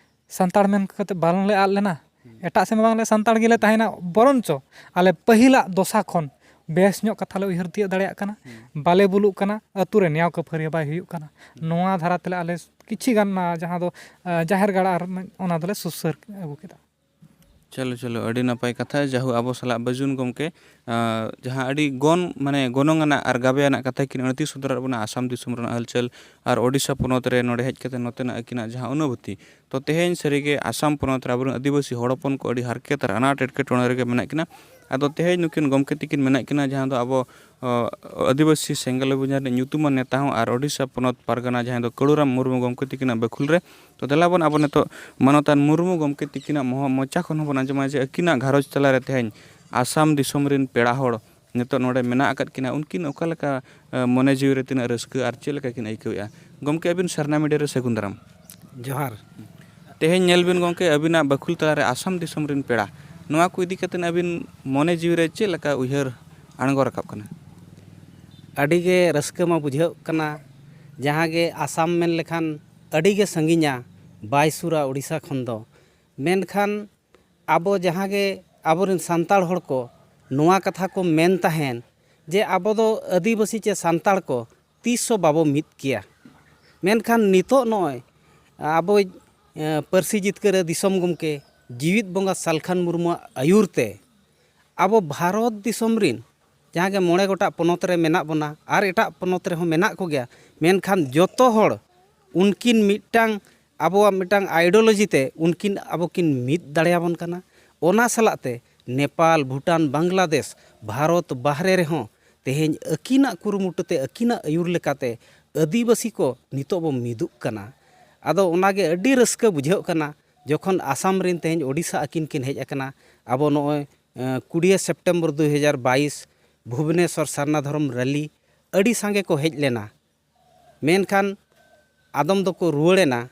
ᱥᱟᱱᱛᱟᱲ ᱢᱮᱱ ᱠᱟᱛᱮ ᱵᱟᱝᱞᱮ ᱟᱫ ᱞᱮᱱᱟ, ᱮᱴᱟᱜ ᱥᱮᱫ ᱢᱟ ᱵᱟᱝᱞᱮ ᱥᱟᱱᱛᱟᱲ ᱜᱮᱞᱮ ᱛᱟᱦᱮᱱᱟ᱾ ᱵᱚᱨᱚᱱᱪᱚ ᱟᱞᱮ ᱯᱟᱹᱦᱤᱞᱟᱜ ᱫᱚᱥᱟ ᱠᱷᱚᱱ ᱵᱮᱥ ᱧᱚᱜ ᱠᱟᱛᱷᱟ ᱞᱮ ᱩᱭᱦᱟᱹᱨ ᱛᱤᱭᱳᱜ ᱫᱟᱲᱮᱭᱟᱜ ᱠᱟᱱᱟ᱾ ᱵᱟᱞᱮ ᱵᱩᱞᱩᱜ ᱠᱟᱱᱟ, ᱟᱹᱛᱩ ᱨᱮ ᱱᱮᱭᱟᱣ ᱠᱷᱟᱹᱯᱟᱹᱨᱤ ᱵᱟᱭ ᱦᱩᱭᱩᱜ ᱠᱟᱱᱟ᱾ ᱱᱚᱣᱟ ᱫᱷᱟᱨᱟ ᱛᱮᱞᱮ ᱟᱞᱮ ᱠᱤᱪᱷᱤ ᱜᱟᱱ ᱚᱱᱟ ᱡᱟᱦᱟᱸ ᱫᱚ, ᱟ, ᱡᱟᱦᱮᱨ ᱜᱟᱲ ᱟᱨ ᱚᱱᱟ ᱫᱚᱞᱮ ᱥᱩᱥᱟᱹᱨ ᱟᱹᱜᱩ ᱠᱮᱫᱟ᱾ ᱪᱚᱞᱚ, ᱪᱚᱞᱚ, ᱟᱹᱰᱤ ᱱᱟᱯᱟᱭ ᱠᱟᱛᱷᱟ᱾ ᱡᱟᱦᱳ, ᱟᱵᱚ ᱥᱟᱞᱟᱜ ᱵᱟᱹᱡᱩᱱ ᱜᱚᱢᱠᱮ, ᱟᱸ, ᱡᱟᱦᱟᱸ ᱟᱹᱰᱤ ᱜᱚᱱ, ᱢᱟᱱᱮ, ᱜᱚᱱᱚᱝ ᱟᱱᱟᱜ ᱟᱨ ᱜᱟᱵᱮ ᱟᱱᱟᱜ ᱠᱟᱛᱷᱟ ᱠᱤᱱ ᱟᱹᱬᱛᱤ ᱥᱚᱫᱚᱨᱟᱫ ᱵᱚᱱᱟ, ᱟᱥᱟᱢ ᱫᱤᱥᱚᱢ ᱨᱮᱱᱟᱜ ᱦᱟᱞᱪᱟᱞ ᱟᱨ ᱳᱰᱤᱥᱟ ᱯᱚᱱᱚᱛ ᱨᱮ ᱱᱚᱰᱮ ᱦᱮᱡ ᱠᱟᱛᱮ ᱱᱚᱛᱮᱱᱟᱜ ᱟᱹᱠᱤᱱᱟᱜ ᱡᱟᱦᱟᱸ ᱚᱱᱩᱵᱷᱩᱛᱤ᱾ ᱛᱚ, ᱛᱮᱦᱮᱧ ᱥᱟᱹᱨᱤᱜᱮ ᱟᱥᱟᱢ ᱯᱚᱱᱚᱛ ᱨᱮ ᱟᱵᱚᱨᱮᱱ ᱟᱹᱫᱤᱵᱟᱹᱥᱤ ᱦᱚᱲ ᱦᱚᱯᱚᱱ ᱠᱚ ᱟᱹᱰᱤ ᱦᱟᱨᱠᱮᱛ ᱟᱨ ᱟᱱᱟᱴ ᱮᱴᱠᱮᱴᱚᱬᱮ ᱨᱮᱜᱮ ᱢᱮᱱᱟᱜ ᱠᱤᱱᱟ᱾ ᱟᱫᱚ ᱛᱮᱦᱮᱧ ᱱᱩᱠᱤᱱ ᱜᱚᱢᱠᱮ ᱛᱤᱠᱤᱱ ᱢᱮᱱᱟᱜ ᱠᱤᱱᱟ, ᱡᱟᱦᱟᱸ ᱫᱚ ᱟᱵᱚ ᱚ, ᱟᱹᱫᱤᱵᱟᱹᱥᱤ ᱥᱮᱸᱜᱮᱞ ᱚᱵᱷᱤᱡᱟᱱ ᱨᱤᱱᱤᱡ ᱧᱩᱛᱩᱢᱟᱱ ᱱᱮᱛᱟ ᱦᱚᱸ ᱟᱨ ᱳᱰᱤᱥᱟ ᱯᱚᱱᱚᱛ ᱯᱟᱨᱜᱟᱱᱟ, ᱡᱟᱦᱟᱸᱭ ᱫᱚ ᱠᱟᱹᱲᱩᱨᱟᱢ ᱢᱩᱨᱢᱩ ᱜᱚᱢᱠᱮ ᱛᱤᱠᱤᱱᱟᱜ ᱵᱟᱹᱠᱷᱩᱞ ᱨᱮ᱾ ᱛᱚ, ᱫᱮᱞᱟ ᱵᱚᱱ ᱟᱵᱚ ᱱᱤᱛᱚᱜ ᱢᱟᱱᱚᱛᱟᱱ ᱢᱩᱨᱢᱩ ᱜᱚᱢᱠᱮ ᱛᱤᱠᱤᱱᱟᱜ ᱢᱚᱦᱚ-, ᱢᱚᱪᱟ ᱠᱷᱚᱱ ᱦᱚᱸᱵᱚᱱ ᱟᱸᱡᱚᱢᱟ ᱡᱮ ᱟᱹᱠᱤᱱᱟᱜ ᱜᱷᱟᱨᱚᱸᱡᱽ ᱛᱟᱞᱟᱨᱮ ᱛᱮᱦᱮᱧ ᱟᱥᱟᱢ ᱫᱤᱥᱚᱢ ᱨᱤᱱ ᱯᱮᱲᱟ ᱦᱚᱲ ᱱᱤᱛᱚᱜ ᱱᱚᱰᱮ ᱢᱮᱱᱟᱜ ᱟᱠᱟᱫ ᱠᱤᱱᱟ, ᱩᱱᱠᱤᱱ ᱚᱠᱟ ᱞᱮᱠᱟ, ᱮ, ᱢᱚᱱᱮ ᱡᱤᱣᱤ ᱨᱮ ᱛᱤᱱᱟᱹᱜ ᱨᱟᱹᱥᱠᱟᱹ ᱟᱨ ᱪᱮᱫ ᱞᱮᱠᱟ ᱠᱤᱱ ᱟᱹᱭᱠᱟᱹᱣᱮᱫᱼᱟ? ᱜᱚᱢᱠᱮ, ᱟᱹᱵᱤᱱ ᱥᱟᱨᱱᱟ ᱢᱤᱰᱤᱭᱟ ᱨᱮ ᱥᱟᱹᱜᱩᱱ ᱫᱟᱨᱟᱢ᱾ ᱡᱚᱦᱟᱨ᱾ ᱛᱮᱦᱮᱧ ᱧᱮᱞ ᱵᱤᱱ ᱜᱚᱢᱠᱮ, ᱟᱹᱵᱤᱱᱟᱜ ᱵᱟᱹᱠᱷᱩᱞ ᱛᱟᱞᱟᱨᱮ ᱟᱥᱟᱢ ᱫᱤᱥᱚᱢ ᱨᱤᱱ ᱯᱮᱲᱟ, ᱱᱚᱣᱟ ᱠᱚ ᱤᱫᱤ ᱠᱟᱛᱮ ᱟᱹᱵᱤᱱ ᱢᱚᱱᱮ ᱡᱤᱣᱤ ᱨᱮ ᱪᱮᱫ ᱞᱮᱠᱟ ᱩᱭᱦᱟᱹᱨ ᱟᱬᱜᱚ ᱨᱟᱠᱟᱵ ᱠᱟᱱᱟ? ᱟᱹᱰᱤ ᱜᱮ ᱨᱟᱹᱥᱠᱟᱹ ᱢᱟ ᱵᱩᱡᱷᱟᱹᱜ ᱠᱟᱱᱟ, ᱡᱟᱦᱟᱸ ᱜᱮ ᱟᱥᱟᱢ ᱢᱮᱱ ᱞᱮᱠᱷᱟᱱ ᱟᱹᱰᱤ ᱜᱮ ᱥᱟᱺᱜᱤᱧᱟ, ᱵᱟᱭ ᱥᱩᱨᱟ ᱳᱰᱤᱥᱟ ᱠᱷᱚᱱ ᱫᱚ᱾ ᱢᱮᱱᱠᱷᱟᱱ ᱟᱵᱚ ᱡᱟᱦᱟᱸ ᱜᱮ ᱟᱵᱚᱨᱮᱱ ᱥᱟᱱᱛᱟᱲ ᱦᱚᱲ ᱠᱚ ᱱᱚᱣᱟ ᱠᱟᱛᱷᱟ ᱠᱚ ᱢᱮᱱ ᱛᱟᱦᱮᱱ ᱡᱮ ᱟᱵᱚ ᱫᱚ ᱟᱹᱫᱤᱵᱟᱹᱥᱤ ᱪᱮ ᱥᱟᱱᱛᱟᱲ ᱠᱚ ᱛᱤᱥ ᱦᱚᱸ ᱵᱟᱵᱚ ᱢᱤᱫ ᱠᱮᱭᱟ᱾ ᱢᱮᱱᱠᱷᱟᱱ ᱱᱤᱛᱚᱜ ᱱᱚᱜᱼᱚᱭ ᱟᱵᱚᱭᱤᱡ, ᱮ, ᱯᱟᱹᱨᱥᱤ ᱡᱤᱛᱠᱟᱹᱨ ᱫᱤᱥᱚᱢ ᱜᱚᱢᱠᱮ ᱡᱤᱣᱤᱫ ᱵᱚᱸᱜᱟ ᱥᱟᱞᱠᱷᱟᱱ ᱢᱩᱨᱢᱩᱣᱟᱜ ᱟᱹᱭᱩᱨ ᱛᱮ ᱟᱵᱚ ᱵᱷᱟᱨᱚᱛ ᱫᱤᱥᱚᱢ ᱨᱤᱱ ᱡᱟᱦᱟᱸ ᱜᱮ ᱢᱚᱬᱮ ᱜᱚᱴᱟᱝ ᱯᱚᱱᱚᱛ ᱨᱮ ᱢᱮᱱᱟᱜ ᱵᱚᱱᱟ ᱟᱨ ᱮᱴᱟᱜ ᱯᱚᱱᱚᱛ ᱨᱮᱦᱚᱸ ᱢᱮᱱᱟᱜ ᱠᱚᱜᱮᱭᱟ, ᱢᱮᱱᱠᱷᱟᱱ ᱡᱚᱛᱚ ᱦᱚᱲ ᱩᱱᱠᱤᱱ ᱢᱤᱫᱴᱟᱝ ᱟᱵᱚᱣᱟᱜ ᱢᱤᱫᱴᱟᱝ ideology ᱛᱮ ᱩᱱᱠᱤᱱ ᱟᱵᱚ ᱠᱤᱱ ᱢᱤᱫ ᱫᱟᱲᱮᱭᱟᱵᱚᱱ ᱠᱟᱱᱟ᱾ ᱚᱱᱟ ᱥᱟᱞᱟᱜ ᱛᱮ ᱱᱮᱯᱟᱞ, ᱵᱷᱩᱴᱟᱱ, ᱵᱟᱝᱞᱟᱫᱮᱥ, ᱵᱷᱟᱨᱚᱛ ᱵᱟᱦᱨᱮ ᱨᱮᱦᱚᱸ ᱛᱮᱦᱮᱧ ᱟᱹᱠᱤᱱᱟᱜ ᱠᱩᱨᱩᱢᱩᱴᱩ ᱛᱮ, ᱟᱹᱠᱤᱱᱟᱜ ᱟᱹᱭᱩᱨ ᱞᱮᱠᱟᱛᱮ ᱟᱹᱫᱤᱵᱟᱹᱥᱤ ᱠᱚ ᱱᱤᱛᱚᱜ ᱵᱚ ᱢᱤᱫᱩᱜ ᱠᱟᱱᱟ᱾ ᱟᱫᱚ ᱚᱱᱟᱜᱮ ᱟᱹᱰᱤ ᱨᱟᱹᱥᱠᱟᱹ ᱵᱩᱡᱷᱟᱹᱜ ᱠᱟᱱᱟ, ᱡᱚᱠᱷᱚᱱ ᱟᱥᱟᱢ ᱨᱮᱱ ᱛᱮᱦᱮᱧ ᱳᱰᱤᱥᱟ ᱟᱹᱠᱤᱱ ᱠᱤᱱ ᱦᱮᱡ ᱟᱠᱟᱱᱟ᱾ ᱟᱵᱚ ᱱᱚᱜᱼᱚᱭ, ᱮᱸ, ᱠᱩᱲᱤᱭᱟᱹ ᱥᱮᱯᱴᱮᱢᱵᱚᱨ ᱫᱩ ᱦᱟᱡᱟᱨ ᱵᱟᱭᱤᱥ ᱵᱷᱩᱵᱽᱱᱮᱥᱚᱨ ᱥᱟᱨᱱᱟ ᱫᱷᱚᱨᱚᱢ ᱨᱮᱞᱤ ᱟᱹᱰᱤ ᱥᱟᱸᱜᱮ ᱠᱚ ᱦᱮᱡ ᱞᱮᱱᱟ, ᱢᱮᱱᱠᱷᱟᱱ ᱟᱫᱚᱢ ᱫᱚᱠᱚ ᱨᱩᱣᱟᱹᱲ ᱮᱱᱟ᱾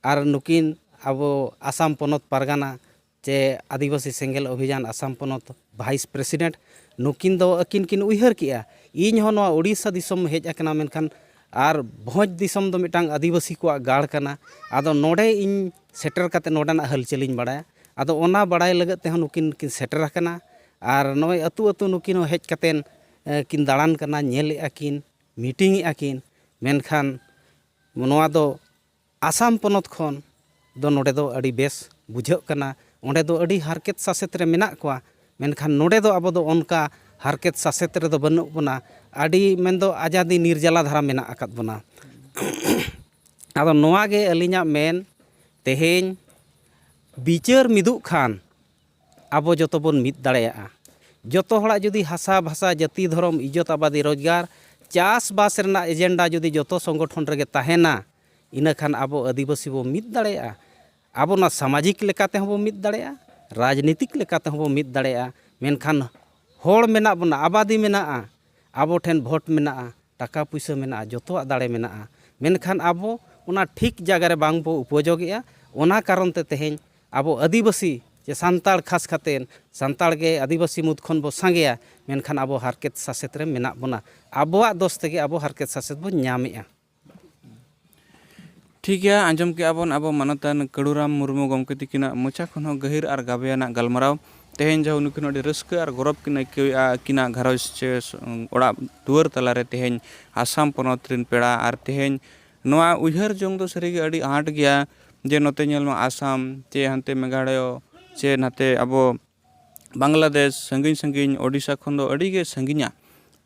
ᱟᱨ ᱱᱩᱠᱤᱱ ᱟᱵᱚ ᱟᱥᱟᱢ ᱯᱚᱱᱚᱛ ᱯᱟᱨᱜᱟᱱᱟ ᱪᱮ ᱟᱹᱫᱤᱵᱟᱹᱥᱤ ᱥᱮᱸᱜᱮᱞ ᱚᱵᱷᱤᱡᱟᱱ ᱟᱥᱟᱢ ᱯᱚᱱᱚᱛ vice president, ᱱᱩᱠᱤᱱ ᱫᱚ ᱟᱹᱠᱤᱱ ᱠᱤᱱ ᱩᱭᱦᱟᱹᱨ ᱠᱮᱜᱼᱟ, ᱤᱧ ᱦᱚᱸ ᱱᱚᱣᱟ ᱳᱰᱤᱥᱟ ᱫᱤᱥᱚᱢ ᱦᱮᱡ ᱟᱠᱟᱱᱟ, ᱢᱮᱱᱠᱷᱟᱱ ᱟᱨ ᱵᱷᱚᱸᱡᱽ ᱫᱤᱥᱚᱢ ᱫᱚ ᱢᱤᱫᱴᱟᱝ ᱟᱹᱫᱤᱵᱟᱹᱥᱤ ᱠᱚᱣᱟᱜ ᱜᱟᱲ ᱠᱟᱱᱟ, ᱟᱫᱚ ᱱᱚᱰᱮ ᱤᱧ ᱥᱮᱴᱮᱨ ᱠᱟᱛᱮ ᱱᱚᱰᱮᱱᱟᱜ ᱦᱟᱞᱪᱟᱞᱤᱧ ᱵᱟᱲᱟᱭᱟ᱾ ᱟᱫᱚ ᱚᱱᱟ ᱵᱟᱲᱟᱭ ᱞᱟᱹᱜᱤᱫ ᱛᱮᱦᱚᱸ ᱱᱩᱠᱤᱱ ᱠᱤᱱ ᱥᱮᱴᱮᱨ ᱟᱠᱟᱱᱟ᱾ ᱟᱨ ᱱᱚᱜᱼᱚᱭ ᱟᱹᱛᱩ ᱟᱹᱛᱩ ᱱᱩᱠᱤᱱ ᱦᱚᱸ ᱦᱮᱡ ᱠᱟᱛᱮᱱ, ᱮ, ᱠᱤᱱ ᱫᱟᱬᱟᱱ ᱠᱟᱱᱟ, ᱧᱮᱞᱮᱜᱼᱟ ᱠᱤᱱ, meeting ᱮᱜᱼᱟ ᱠᱤᱱ, ᱢᱮᱱᱠᱷᱟᱱ ᱱᱚᱣᱟ ᱫᱚ ᱟᱥᱟᱢ ᱯᱚᱱᱚᱛ ᱠᱷᱚᱱ ᱫᱚ ᱱᱚᱰᱮ ᱫᱚ ᱟᱹᱰᱤ ᱵᱮᱥ ᱵᱩᱡᱷᱟᱹᱜ ᱠᱟᱱᱟ᱾ ᱚᱸᱰᱮ ᱫᱚ ᱟᱹᱰᱤ ᱦᱟᱨᱠᱮᱛ ᱥᱟᱥᱮᱛ ᱨᱮ ᱢᱮᱱᱟᱜ ᱠᱚᱣᱟ, ᱢᱮᱱᱠᱷᱟᱱ ᱱᱚᱰᱮ ᱫᱚ ᱟᱵᱚ ᱫᱚ ᱚᱱᱠᱟ ᱦᱟᱨᱠᱮᱛ ᱥᱟᱥᱮᱛ ᱨᱮᱫᱚ ᱵᱟᱹᱱᱩᱜ ᱵᱚᱱᱟ᱾ ᱟᱹᱰᱤ ᱢᱮᱱᱫᱚ ᱟᱡᱟᱫᱤ ᱱᱤᱨᱡᱟᱞᱟ ᱫᱷᱟᱨᱟ ᱢᱮᱱᱟᱜ ᱟᱠᱟᱫ ᱵᱚᱱᱟ᱾ ᱟᱫᱚ ᱱᱚᱣᱟ ᱜᱮ ᱟᱹᱞᱤᱧᱟᱜ ᱢᱮᱱ, ᱛᱮᱦᱮᱧ ᱵᱤᱪᱟᱹᱨ ᱢᱤᱫᱚᱜ ᱠᱷᱟᱱ ᱟᱵᱚ ᱡᱚᱛᱚ ᱵᱚᱱ ᱢᱤᱫ ᱫᱟᱲᱮᱭᱟᱜᱼᱟ᱾ ᱡᱚᱛᱚ ᱦᱚᱲᱟᱜ ᱡᱩᱫᱤ ᱦᱟᱥᱟ, ᱵᱷᱟᱥᱟ, ᱡᱟᱹᱛᱤ, ᱫᱷᱚᱨᱚᱢ, ᱤᱡᱽᱡᱚᱛ, ᱟᱵᱟᱫᱤ, ᱨᱳᱡᱽᱜᱟᱨ, ᱪᱟᱥᱵᱟᱥ ᱨᱮᱱᱟᱜ agenda ᱡᱩᱫᱤ ᱡᱚᱛᱚ ᱥᱚᱝᱜᱚᱴᱷᱚᱱ ᱨᱮᱜᱮ ᱛᱟᱦᱮᱱᱟ, ᱤᱱᱟᱹᱠᱷᱟᱱ ᱟᱵᱚ ᱟᱹᱫᱤᱵᱟᱹᱥᱤ ᱵᱚ ᱢᱤᱫ ᱫᱟᱲᱮᱭᱟᱜᱼᱟ᱾ ᱟᱵᱚ ᱚᱱᱟ ᱥᱟᱢᱟᱡᱤᱠ ᱞᱮᱠᱟ ᱛᱮᱦᱚᱸ ᱵᱚ ᱢᱤᱫ ᱫᱟᱲᱮᱭᱟᱜᱼᱟ, ᱨᱟᱡᱽᱱᱤᱛᱤᱠ ᱞᱮᱠᱟ ᱛᱮᱦᱚᱸ ᱵᱚ ᱢᱤᱫ ᱫᱟᱲᱮᱭᱟᱜᱼᱟ᱾ ᱢᱮᱱᱠᱷᱟᱱ ᱦᱚᱲ ᱢᱮᱱᱟᱜ ᱵᱚᱱᱟ, ᱟᱵᱟᱫᱤ ᱢᱮᱱᱟᱜᱼᱟ, ᱟᱵᱚ ᱴᱷᱮᱱ ᱵᱷᱳᱴ ᱢᱮᱱᱟᱜᱼᱟ, ᱴᱟᱠᱟ ᱯᱩᱭᱥᱟᱹ ᱢᱮᱱᱟᱜᱼᱟ, ᱡᱚᱛᱚᱣᱟᱜ ᱫᱟᱲᱮ ᱢᱮᱱᱟᱜᱼᱟ, ᱢᱮᱱᱠᱷᱟᱱ ᱟᱵᱚ ᱚᱱᱟ ᱴᱷᱤᱠ ᱡᱟᱭᱜᱟ ᱨᱮ ᱵᱟᱝ ᱵᱚ ᱩᱯᱚᱡᱳᱜᱮᱜᱼᱟ᱾ ᱚᱱᱟ ᱠᱟᱨᱚᱱ ᱛᱮ ᱛᱮᱦᱮᱧ ᱟᱵᱚ ᱟᱹᱫᱤᱵᱟᱹᱥᱤ ᱪᱮ ᱥᱟᱱᱛᱟᱲ, ᱠᱷᱟᱥ ᱠᱟᱛᱮ ᱥᱟᱱᱛᱟᱲ ᱜᱮ ᱟᱹᱫᱤᱵᱟᱹᱥᱤ ᱢᱩᱫᱽ ᱠᱷᱚᱱ ᱵᱚ ᱥᱟᱸᱜᱮᱭᱟ, ᱢᱮᱱᱠᱷᱟᱱ ᱟᱵᱚ ᱦᱟᱨᱠᱮᱛ ᱥᱟᱥᱮᱛ ᱨᱮ ᱢᱮᱱᱟᱜ ᱵᱚᱱᱟ᱾ ᱟᱵᱚᱣᱟᱜ ᱫᱳᱥ ᱛᱮᱜᱮ ᱟᱵᱚ ᱦᱟᱨᱠᱮᱛ ᱥᱟᱥᱮᱛ ᱵᱚᱱ ᱧᱟᱢᱮᱜᱼᱟ᱾ ᱴᱷᱤᱠ ᱜᱮᱭᱟ, ᱟᱸᱡᱚᱢ ᱠᱮᱜᱼᱟ ᱵᱚᱱ ᱟᱵᱚ ᱢᱟᱱᱚᱛᱟᱱ ᱠᱟᱹᱲᱩᱨᱟᱢ ᱢᱩᱨᱢᱩ ᱜᱚᱢᱠᱮ ᱛᱤᱠᱤᱱᱟᱜ ᱢᱚᱪᱟ ᱠᱷᱚᱱ ᱦᱚᱸ ᱜᱟᱹᱦᱤᱨ ᱟᱨ ᱜᱟᱵᱮᱭᱟᱱᱟᱜ ᱜᱟᱞᱢᱟᱨᱟᱣ᱾ ᱛᱮᱦᱮᱧ ᱡᱟᱦᱟᱸ ᱱᱩᱠᱤᱱ ᱟᱹᱰᱤ ᱨᱟᱹᱥᱠᱟᱹ ᱟᱨ ᱜᱚᱨᱚᱵᱽ ᱠᱤᱱ ᱟᱹᱭᱠᱟᱹᱣᱮᱫᱼᱟ, ᱟᱹᱠᱤᱱᱟᱜ ᱜᱷᱟᱨᱚᱸᱡᱽ ᱪᱮ ᱚᱲᱟᱜ ᱫᱩᱣᱟᱹᱨ ᱛᱟᱞᱟᱨᱮ ᱛᱮᱦᱮᱧ ᱟᱥᱟᱢ ᱯᱚᱱᱚᱛ ᱨᱮᱱ ᱯᱮᱲᱟ, ᱟᱨ ᱛᱮᱦᱮᱧ ᱱᱚᱣᱟ ᱩᱭᱦᱟᱹᱨ ᱡᱚᱝ ᱫᱚ ᱥᱟᱹᱨᱤᱜᱮ ᱟᱹᱰᱤ ᱟᱸᱴ ᱜᱮᱭᱟ᱾ ᱡᱮ ᱱᱚᱛᱮ ᱧᱮᱞ ᱢᱟ ᱟᱥᱟᱢ ᱪᱮ ᱦᱟᱱᱛᱮ ᱢᱮᱜᱷᱟᱞᱚᱭ ᱪᱮ ᱱᱟᱛᱮ ᱟᱵᱚ ᱵᱟᱝᱞᱟᱫᱮᱥ, ᱥᱟᱺᱜᱤᱧ ᱥᱟᱺᱜᱤᱧ ᱳᱰᱤᱥᱟ ᱠᱷᱚᱱ ᱫᱚ ᱟᱹᱰᱤ ᱜᱮ ᱥᱟᱺᱜᱤᱧᱟ᱾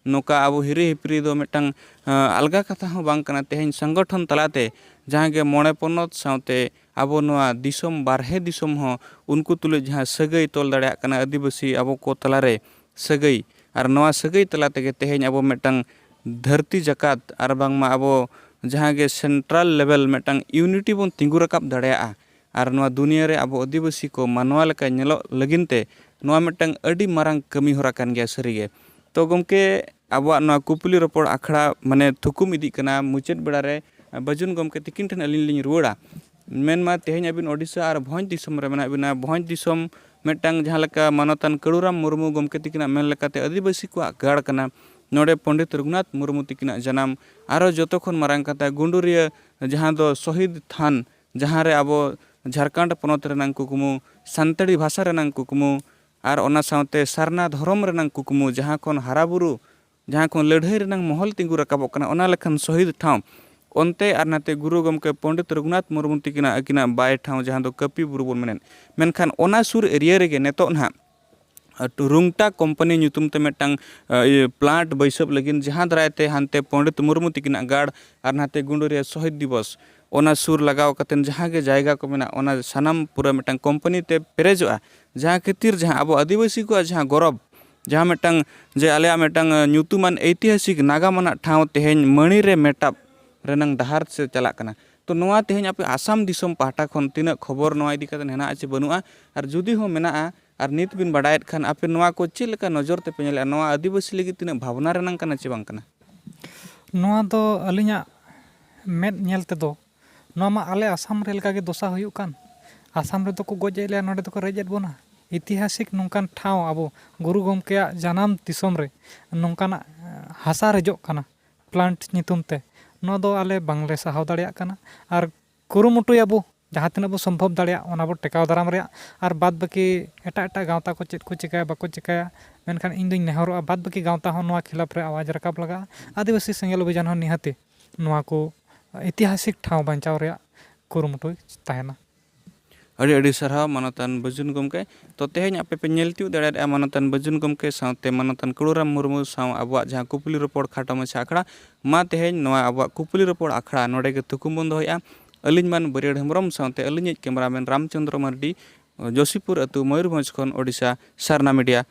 ᱱᱚᱝᱠᱟ ᱟᱵᱚ ᱦᱤᱨᱤ ᱦᱤᱯᱤᱨᱤ ᱫᱚ ᱢᱤᱫᱴᱟᱝ, ᱟᱸ, ᱟᱞᱜᱟ ᱠᱟᱛᱷᱟ ᱦᱚᱸ ᱵᱟᱝ ᱠᱟᱱᱟ᱾ ᱛᱮᱦᱮᱧ ᱥᱚᱝᱜᱚᱴᱷᱚᱱ ᱛᱟᱞᱟᱛᱮ ᱡᱟᱦᱟᱸ ᱜᱮ ᱢᱚᱬᱮ ᱯᱚᱱᱚᱛ ᱥᱟᱶᱛᱮ ᱟᱵᱚ ᱱᱚᱣᱟ ᱫᱤᱥᱚᱢ ᱵᱟᱨᱦᱮ ᱫᱤᱥᱚᱢ ᱦᱚᱸ ᱩᱱᱠᱩ ᱛᱩᱞᱩᱡ ᱡᱟᱦᱟᱸ ᱥᱟᱹᱜᱟᱹᱭ ᱛᱚᱞ ᱫᱟᱲᱮᱭᱟᱜ ᱠᱟᱱᱟ ᱟᱹᱫᱤᱵᱟᱹᱥᱤ ᱟᱵᱚ ᱠᱚ ᱛᱟᱞᱟᱨᱮ ᱥᱟᱹᱜᱟᱹᱭ, ᱟᱨ ᱱᱚᱣᱟ ᱥᱟᱹᱜᱟᱹᱭ ᱛᱟᱞᱟ ᱛᱮᱜᱮ ᱛᱮᱦᱮᱧ ᱟᱵᱚ ᱢᱤᱫᱴᱟᱝ ᱫᱷᱟᱹᱨᱛᱤ ᱡᱟᱠᱟᱛ ᱟᱨ ᱵᱟᱝᱢᱟ ᱟᱵᱚ ᱡᱟᱦᱟᱸ ᱜᱮ central level ᱢᱤᱫᱴᱟᱝ unity ᱵᱚᱱ ᱛᱤᱸᱜᱩ ᱨᱟᱠᱟᱵ ᱫᱟᱲᱮᱭᱟᱜᱼᱟ᱾ ᱟᱨ ᱱᱚᱣᱟ ᱫᱩᱱᱤᱭᱟᱹ ᱨᱮ ᱟᱵᱚ ᱟᱹᱫᱤᱵᱟᱹᱥᱤ ᱠᱚ ᱢᱟᱱᱣᱟ ᱞᱮᱠᱟ ᱧᱮᱞᱚᱜ ᱞᱟᱹᱜᱤᱫ ᱛᱮ ᱱᱚᱣᱟ ᱢᱤᱫᱴᱟᱝ ᱟᱹᱰᱤ ᱢᱟᱨᱟᱝ ᱠᱟᱹᱢᱤ ᱦᱚᱨᱟ ᱠᱟᱱ ᱜᱮᱭᱟ ᱥᱟᱹᱨᱤᱜᱮ᱾ ᱛᱚ ᱜᱚᱢᱠᱮ, ᱟᱵᱚᱣᱟᱜ ᱱᱚᱣᱟ ᱠᱩᱯᱞᱤ ᱨᱚᱯᱚᱲ ᱟᱠᱷᱲᱟ ᱢᱟᱱᱮ ᱛᱷᱩᱠᱩᱢ ᱤᱫᱤᱜ ᱠᱟᱱᱟ᱾ ᱢᱩᱪᱟᱹᱫ ᱵᱮᱲᱟ ᱨᱮ ᱵᱟᱹᱡᱩᱱ ᱜᱚᱢᱠᱮ ᱛᱤᱠᱤᱱ ᱴᱷᱮᱱ ᱟᱹᱞᱤᱧ ᱞᱤᱧ ᱨᱩᱣᱟᱹᱲᱟ᱾ ᱢᱮᱱᱢᱟ ᱛᱮᱦᱮᱧ ᱟᱹᱵᱤᱱ ᱳᱰᱤᱥᱟ ᱟᱨ ᱵᱷᱚᱸᱡᱽ ᱫᱤᱥᱚᱢ ᱨᱮ ᱢᱮᱱᱟᱜ ᱵᱤᱱᱟ᱾ ᱵᱷᱚᱸᱡᱽ ᱫᱤᱥᱚᱢ ᱢᱤᱫᱴᱟᱝ ᱡᱟᱦᱟᱸ ᱞᱮᱠᱟ ᱢᱟᱱᱚᱛᱟᱱ ᱠᱟᱹᱲᱩᱨᱟᱢ ᱢᱩᱨᱢᱩ ᱜᱚᱢᱠᱮ ᱛᱤᱠᱤᱱᱟᱜ ᱢᱮᱱ ᱞᱮᱠᱟᱛᱮ ᱟᱹᱫᱤᱵᱟᱹᱥᱤ ᱠᱚᱣᱟᱜ ᱜᱟᱲ ᱠᱟᱱᱟ᱾ ᱱᱚᱰᱮ ᱯᱚᱸᱰᱤᱛ ᱨᱚᱜᱷᱩᱱᱟᱛᱷ ᱢᱩᱨᱢᱩ ᱛᱤᱠᱤᱱᱟᱜ ᱡᱟᱱᱟᱢ᱾ ᱟᱨᱚ ᱡᱚᱛᱚ ᱠᱷᱚᱱ ᱢᱟᱨᱟᱝ ᱠᱟᱛᱷᱟ, ᱜᱩᱸᱰᱩᱨᱤᱭᱟᱹ ᱡᱟᱦᱟᱸ ᱫᱚ ᱥᱚᱦᱤᱫ ᱛᱷᱟᱱ, ᱡᱟᱦᱟᱸ ᱨᱮ ᱟᱵᱚ ᱡᱷᱟᱲᱠᱷᱚᱸᱰ ᱯᱚᱱᱚᱛ ᱨᱮᱱᱟᱝ ᱠᱩᱠᱢᱩ, ᱥᱟᱱᱛᱟᱲᱤ ᱵᱷᱟᱥᱟ ᱨᱮᱱᱟᱝ ᱠᱩᱠᱢᱩ, ᱟᱨ ᱚᱱᱟ ᱥᱟᱶᱛᱮ ᱥᱟᱨᱱᱟ ᱫᱷᱚᱨᱚᱢ ᱨᱮᱱᱟᱝ ᱠᱩᱠᱢᱩ, ᱡᱟᱦᱟᱸ ᱠᱷᱚᱱ ᱦᱟᱨᱟ ᱵᱩᱨᱩ, ᱡᱟᱦᱟᱸ ᱠᱷᱚᱱ ᱞᱟᱹᱲᱦᱟᱹᱭ ᱨᱮᱱᱟᱝ ᱢᱚᱦᱚᱞ ᱛᱤᱸᱜᱩ ᱨᱟᱠᱟᱵᱚᱜ ᱠᱟᱱᱟ, ᱚᱱᱟ ᱞᱮᱠᱟᱱ ᱥᱚᱦᱤᱫ ᱴᱷᱟᱶ᱾ ᱚᱱᱛᱮ ᱟᱨ ᱱᱟᱛᱮ ᱜᱩᱨᱩ ᱜᱚᱢᱠᱮ ᱯᱚᱸᱰᱤᱛ ᱨᱚᱜᱷᱩᱱᱟᱛᱷ ᱢᱩᱨᱢᱩ ᱛᱤᱠᱤᱱᱟᱜ ᱟᱹᱠᱤᱱᱟᱜ ᱵᱟᱭ ᱴᱷᱟᱶ, ᱡᱟᱦᱟᱸ ᱫᱚ ᱠᱟᱹᱯᱤ ᱵᱩᱨᱩ ᱵᱚᱱ ᱢᱮᱱᱮᱫ, ᱢᱮᱱᱠᱷᱟᱱ ᱚᱱᱟ ᱥᱩᱨ ᱮᱨᱤᱭᱟ ᱨᱮᱜᱮ ᱱᱤᱛᱚᱜ ᱱᱟᱦᱟᱜ ᱨᱩᱝᱴᱟ ᱠᱳᱢᱯᱟᱱᱤ ᱧᱩᱛᱩᱢ ᱛᱮ ᱢᱤᱫᱴᱟᱝ, ᱟ, ᱤᱭᱟᱹ, ᱯᱞᱟᱱᱴ ᱵᱟᱹᱭᱥᱟᱹᱣ ᱞᱟᱹᱜᱤᱫ, ᱡᱟᱦᱟᱸ ᱫᱟᱨᱟᱭ ᱛᱮ ᱦᱟᱱᱛᱮ ᱯᱚᱸᱰᱤᱛ ᱢᱩᱨᱢᱩ ᱛᱤᱠᱤᱱᱟᱜ ᱜᱟᱲ ᱟᱨ ᱱᱟᱛᱮ ᱜᱩᱸᱰᱩᱨᱤᱭᱟᱹ ᱥᱚᱦᱤᱫ ᱫᱤᱵᱚᱥ, ᱚᱱᱟ ᱥᱩᱨ ᱞᱟᱜᱟᱣ ᱠᱟᱛᱮᱫ ᱡᱟᱦᱟᱸ ᱜᱮ ᱡᱟᱭᱜᱟ ᱠᱚ ᱢᱮᱱᱟᱜᱼᱟ, ᱚᱱᱟ ᱥᱟᱱᱟᱢ ᱯᱩᱨᱟᱹ ᱢᱤᱫᱴᱟᱝ ᱠᱳᱢᱯᱟᱱᱤ ᱛᱮ ᱯᱮᱨᱮᱡᱚᱜᱼᱟ᱾ ᱡᱟᱦᱟᱸ ᱠᱷᱟᱹᱛᱤᱨ ᱡᱟᱦᱟᱸ ᱟᱵᱚ ᱟᱹᱫᱤᱵᱟᱹᱥᱤ ᱠᱚᱣᱟᱜ ᱡᱟᱦᱟᱸ ᱜᱚᱨᱚᱵᱽ, ᱡᱟᱦᱟᱸ ᱢᱤᱫᱴᱟᱝ ᱡᱮ ᱟᱞᱮᱭᱟᱜ ᱢᱤᱫᱴᱟᱝ, ᱟ, ᱧᱩᱛᱩᱢᱟᱱ ᱮᱭᱛᱤᱦᱟᱥᱤᱠ ᱱᱟᱜᱟᱢ ᱟᱱᱟᱜ ᱴᱷᱟᱶ ᱛᱮᱦᱮᱧ ᱢᱟᱹᱬᱤ ᱨᱮ ᱢᱮᱴᱟᱯ ᱨᱮᱱᱟᱝ ᱰᱟᱦᱟᱨ ᱥᱮᱫ ᱪᱟᱞᱟᱜ ᱠᱟᱱᱟ᱾ ᱛᱚ ᱱᱚᱣᱟ ᱛᱮᱦᱮᱧ ᱟᱯᱮ ᱟᱥᱟᱢ ᱫᱤᱥᱚᱢ ᱯᱟᱦᱴᱟ ᱠᱷᱚᱱ ᱛᱤᱱᱟᱹᱜ ᱠᱷᱚᱵᱚᱨ ᱱᱚᱣᱟ ᱤᱫᱤ ᱠᱟᱛᱮ ᱦᱮᱱᱟᱜᱼᱟ ᱪᱮ ᱵᱟᱹᱱᱩᱜᱼᱟ? ᱟᱨ ᱡᱩᱫᱤ ᱦᱚᱸ ᱢᱮᱱᱟᱜᱼᱟ, ᱟᱨ ᱱᱤᱛ ᱵᱤᱱ ᱵᱟᱰᱟᱭᱮᱫ ᱠᱷᱟᱱ, ᱟᱯᱮ ᱱᱚᱣᱟ ᱠᱚ ᱪᱮᱫ ᱞᱮᱠᱟ ᱱᱚᱡᱚᱨ ᱛᱮᱯᱮ ᱧᱮᱞᱮᱫᱼᱟ? ᱱᱚᱣᱟ ᱟᱹᱫᱤᱵᱟᱹᱥᱤ ᱞᱟᱹᱜᱤᱫ ᱛᱤᱱᱟᱹᱜ ᱵᱷᱟᱵᱽᱱᱟ ᱨᱮᱱᱟᱝ ᱠᱟᱱᱟ ᱪᱮ ᱵᱟᱝ ᱠᱟᱱᱟ? ᱱᱚᱣᱟ ᱫᱚ ᱟᱹᱞᱤᱧᱟᱜ ᱢᱮᱫ ᱧᱮᱞ ᱛᱮᱫᱚ, ᱱᱚᱣᱟ ᱢᱟ ᱟᱞᱮ ᱟᱥᱟᱢ ᱨᱮ ᱞᱮᱠᱟᱜᱮ ᱫᱚᱥᱟ ᱦᱩᱭᱩᱜ ᱠᱟᱱ᱾ ᱟᱥᱟᱢ ᱨᱮᱫᱚ ᱠᱚ ᱜᱚᱡ ᱮᱫ ᱞᱮᱭᱟ, ᱱᱚᱰᱮ ᱫᱚᱠᱚ ᱨᱮᱡ ᱮᱫ ᱵᱚᱱᱟ᱾ ᱤᱛᱤᱦᱟᱥᱤᱠ ᱱᱚᱝᱠᱟᱱ ᱴᱷᱟᱶ, ᱟᱵᱚ ᱜᱩᱨᱩ ᱜᱚᱢᱠᱮᱭᱟᱜ ᱡᱟᱱᱟᱢ ᱫᱤᱥᱚᱢ ᱨᱮ ᱱᱚᱝᱠᱟᱱᱟᱜ, ᱮ, ᱦᱟᱥᱟ ᱨᱮᱡᱚᱜ ᱠᱟᱱᱟ ᱯᱞᱟᱱᱴ ᱧᱩᱛᱩᱢ ᱛᱮ, ᱱᱚᱣᱟ ᱫᱚ ᱟᱞᱮ ᱵᱟᱝᱞᱮ ᱥᱟᱦᱟᱣ ᱫᱟᱲᱮᱭᱟᱜ ᱠᱟᱱᱟ᱾ ᱟᱨ ᱠᱩᱨᱩᱢᱩᱴᱩᱭᱟᱵᱚ ᱡᱟᱦᱟᱸ ᱛᱤᱱᱟᱹᱜ ᱵᱚ ᱥᱚᱢᱵᱷᱚᱵ ᱫᱟᱲᱮᱭᱟᱜ, ᱚᱱᱟ ᱵᱚ ᱴᱮᱠᱟᱣ ᱫᱟᱨᱟᱢ ᱨᱮᱭᱟᱜ᱾ ᱟᱨ ᱵᱟᱫ ᱵᱟᱹᱠᱤ ᱮᱴᱟᱜ ᱮᱴᱟᱜ ᱜᱟᱶᱛᱟ ᱠᱚ ᱪᱮᱫ ᱠᱚ ᱪᱤᱠᱟᱹᱭᱟ, ᱵᱟᱠᱚ ᱪᱤᱠᱟᱹᱭᱟ, ᱢᱮᱱᱠᱷᱟᱱ ᱤᱧ ᱫᱩᱧ ᱱᱮᱦᱚᱨᱚᱜᱼᱟ, ᱵᱟᱫ ᱵᱟᱹᱠᱤ ᱜᱟᱶᱛᱟ ᱦᱚᱸ ᱱᱚᱣᱟ ᱠᱷᱤᱞᱟᱯ ᱨᱮ ᱟᱣᱟᱡᱽ ᱨᱟᱠᱟᱵ ᱞᱟᱜᱟᱜᱼᱟ᱾ ᱟᱹᱫᱤᱵᱟᱹᱥᱤ ᱥᱮᱸᱜᱮᱞ ᱚᱵᱷᱤᱡᱟᱱ ᱦᱚᱸ ᱱᱤᱦᱟᱹᱛᱤ ᱱᱚᱣᱟ ᱠᱚ ᱤᱛᱤᱦᱟᱥᱤᱠ ᱴᱷᱟᱶ ᱵᱟᱧᱪᱟᱣ ᱨᱮᱭᱟᱜ ᱠᱩᱨᱩᱢᱩᱴᱩᱭ ᱛᱟᱦᱮᱱᱟ᱾ ᱟᱹᱰᱤ ᱟᱹᱰᱤ ᱥᱟᱨᱦᱟᱣ ᱢᱟᱱᱚᱛᱟᱱ ᱵᱟᱹᱡᱩᱱ ᱜᱚᱢᱠᱮ᱾ ᱛᱚ, ᱛᱮᱦᱮᱧ ᱟᱯᱮ ᱯᱮ ᱧᱮᱞ ᱛᱤᱭᱳᱜ ᱫᱟᱲᱮᱭᱟᱫᱼᱟ ᱢᱟᱱᱚᱛᱟᱱ ᱵᱟᱹᱡᱩᱱ ᱜᱚᱢᱠᱮ ᱥᱟᱶᱛᱮ ᱢᱟᱱᱚᱛᱟᱱ ᱠᱟᱹᱲᱩᱨᱟᱢ ᱢᱩᱨᱢᱩ ᱥᱟᱶ ᱟᱵᱚᱣᱟᱜ ᱡᱟᱦᱟᱸ ᱠᱩᱠᱞᱤ ᱨᱚᱯᱚᱲ ᱠᱷᱟᱴᱚ ᱢᱟᱪᱷᱟ ᱟᱠᱷᱲᱟ᱾ ᱢᱟ, ᱛᱮᱦᱮᱧ ᱱᱚᱣᱟ ᱟᱵᱚᱣᱟᱜ ᱠᱩᱠᱞᱤ ᱨᱚᱯᱚᱲ ᱟᱠᱷᱲᱟ ᱱᱚᱰᱮ ᱜᱮ ᱛᱷᱩᱠᱩᱢ ᱵᱚᱱ ᱫᱚᱦᱚᱭᱮᱫᱼᱟ᱾ ᱟᱹᱞᱤᱧ ᱢᱟᱱ ᱵᱟᱹᱨᱭᱟᱹᱲ ᱦᱮᱢᱵᱨᱚᱢ ᱥᱟᱶᱛᱮ ᱟᱹᱞᱤᱧᱤᱡ ᱠᱮᱢᱨᱟᱢᱮᱱ ᱨᱟᱢᱪᱚᱸᱫᱽᱨᱚ ᱢᱟᱨᱰᱤ, ᱡᱳᱥᱤᱯᱩᱨ ᱟᱹᱛᱩ, ᱢᱚᱭᱩᱨᱵᱷᱚᱸᱡᱽ ᱠᱷᱚᱱ ᱳᱰᱤᱥᱟ ᱥᱟᱨᱱᱟ ᱢᱤᱰᱤᱭᱟ᱾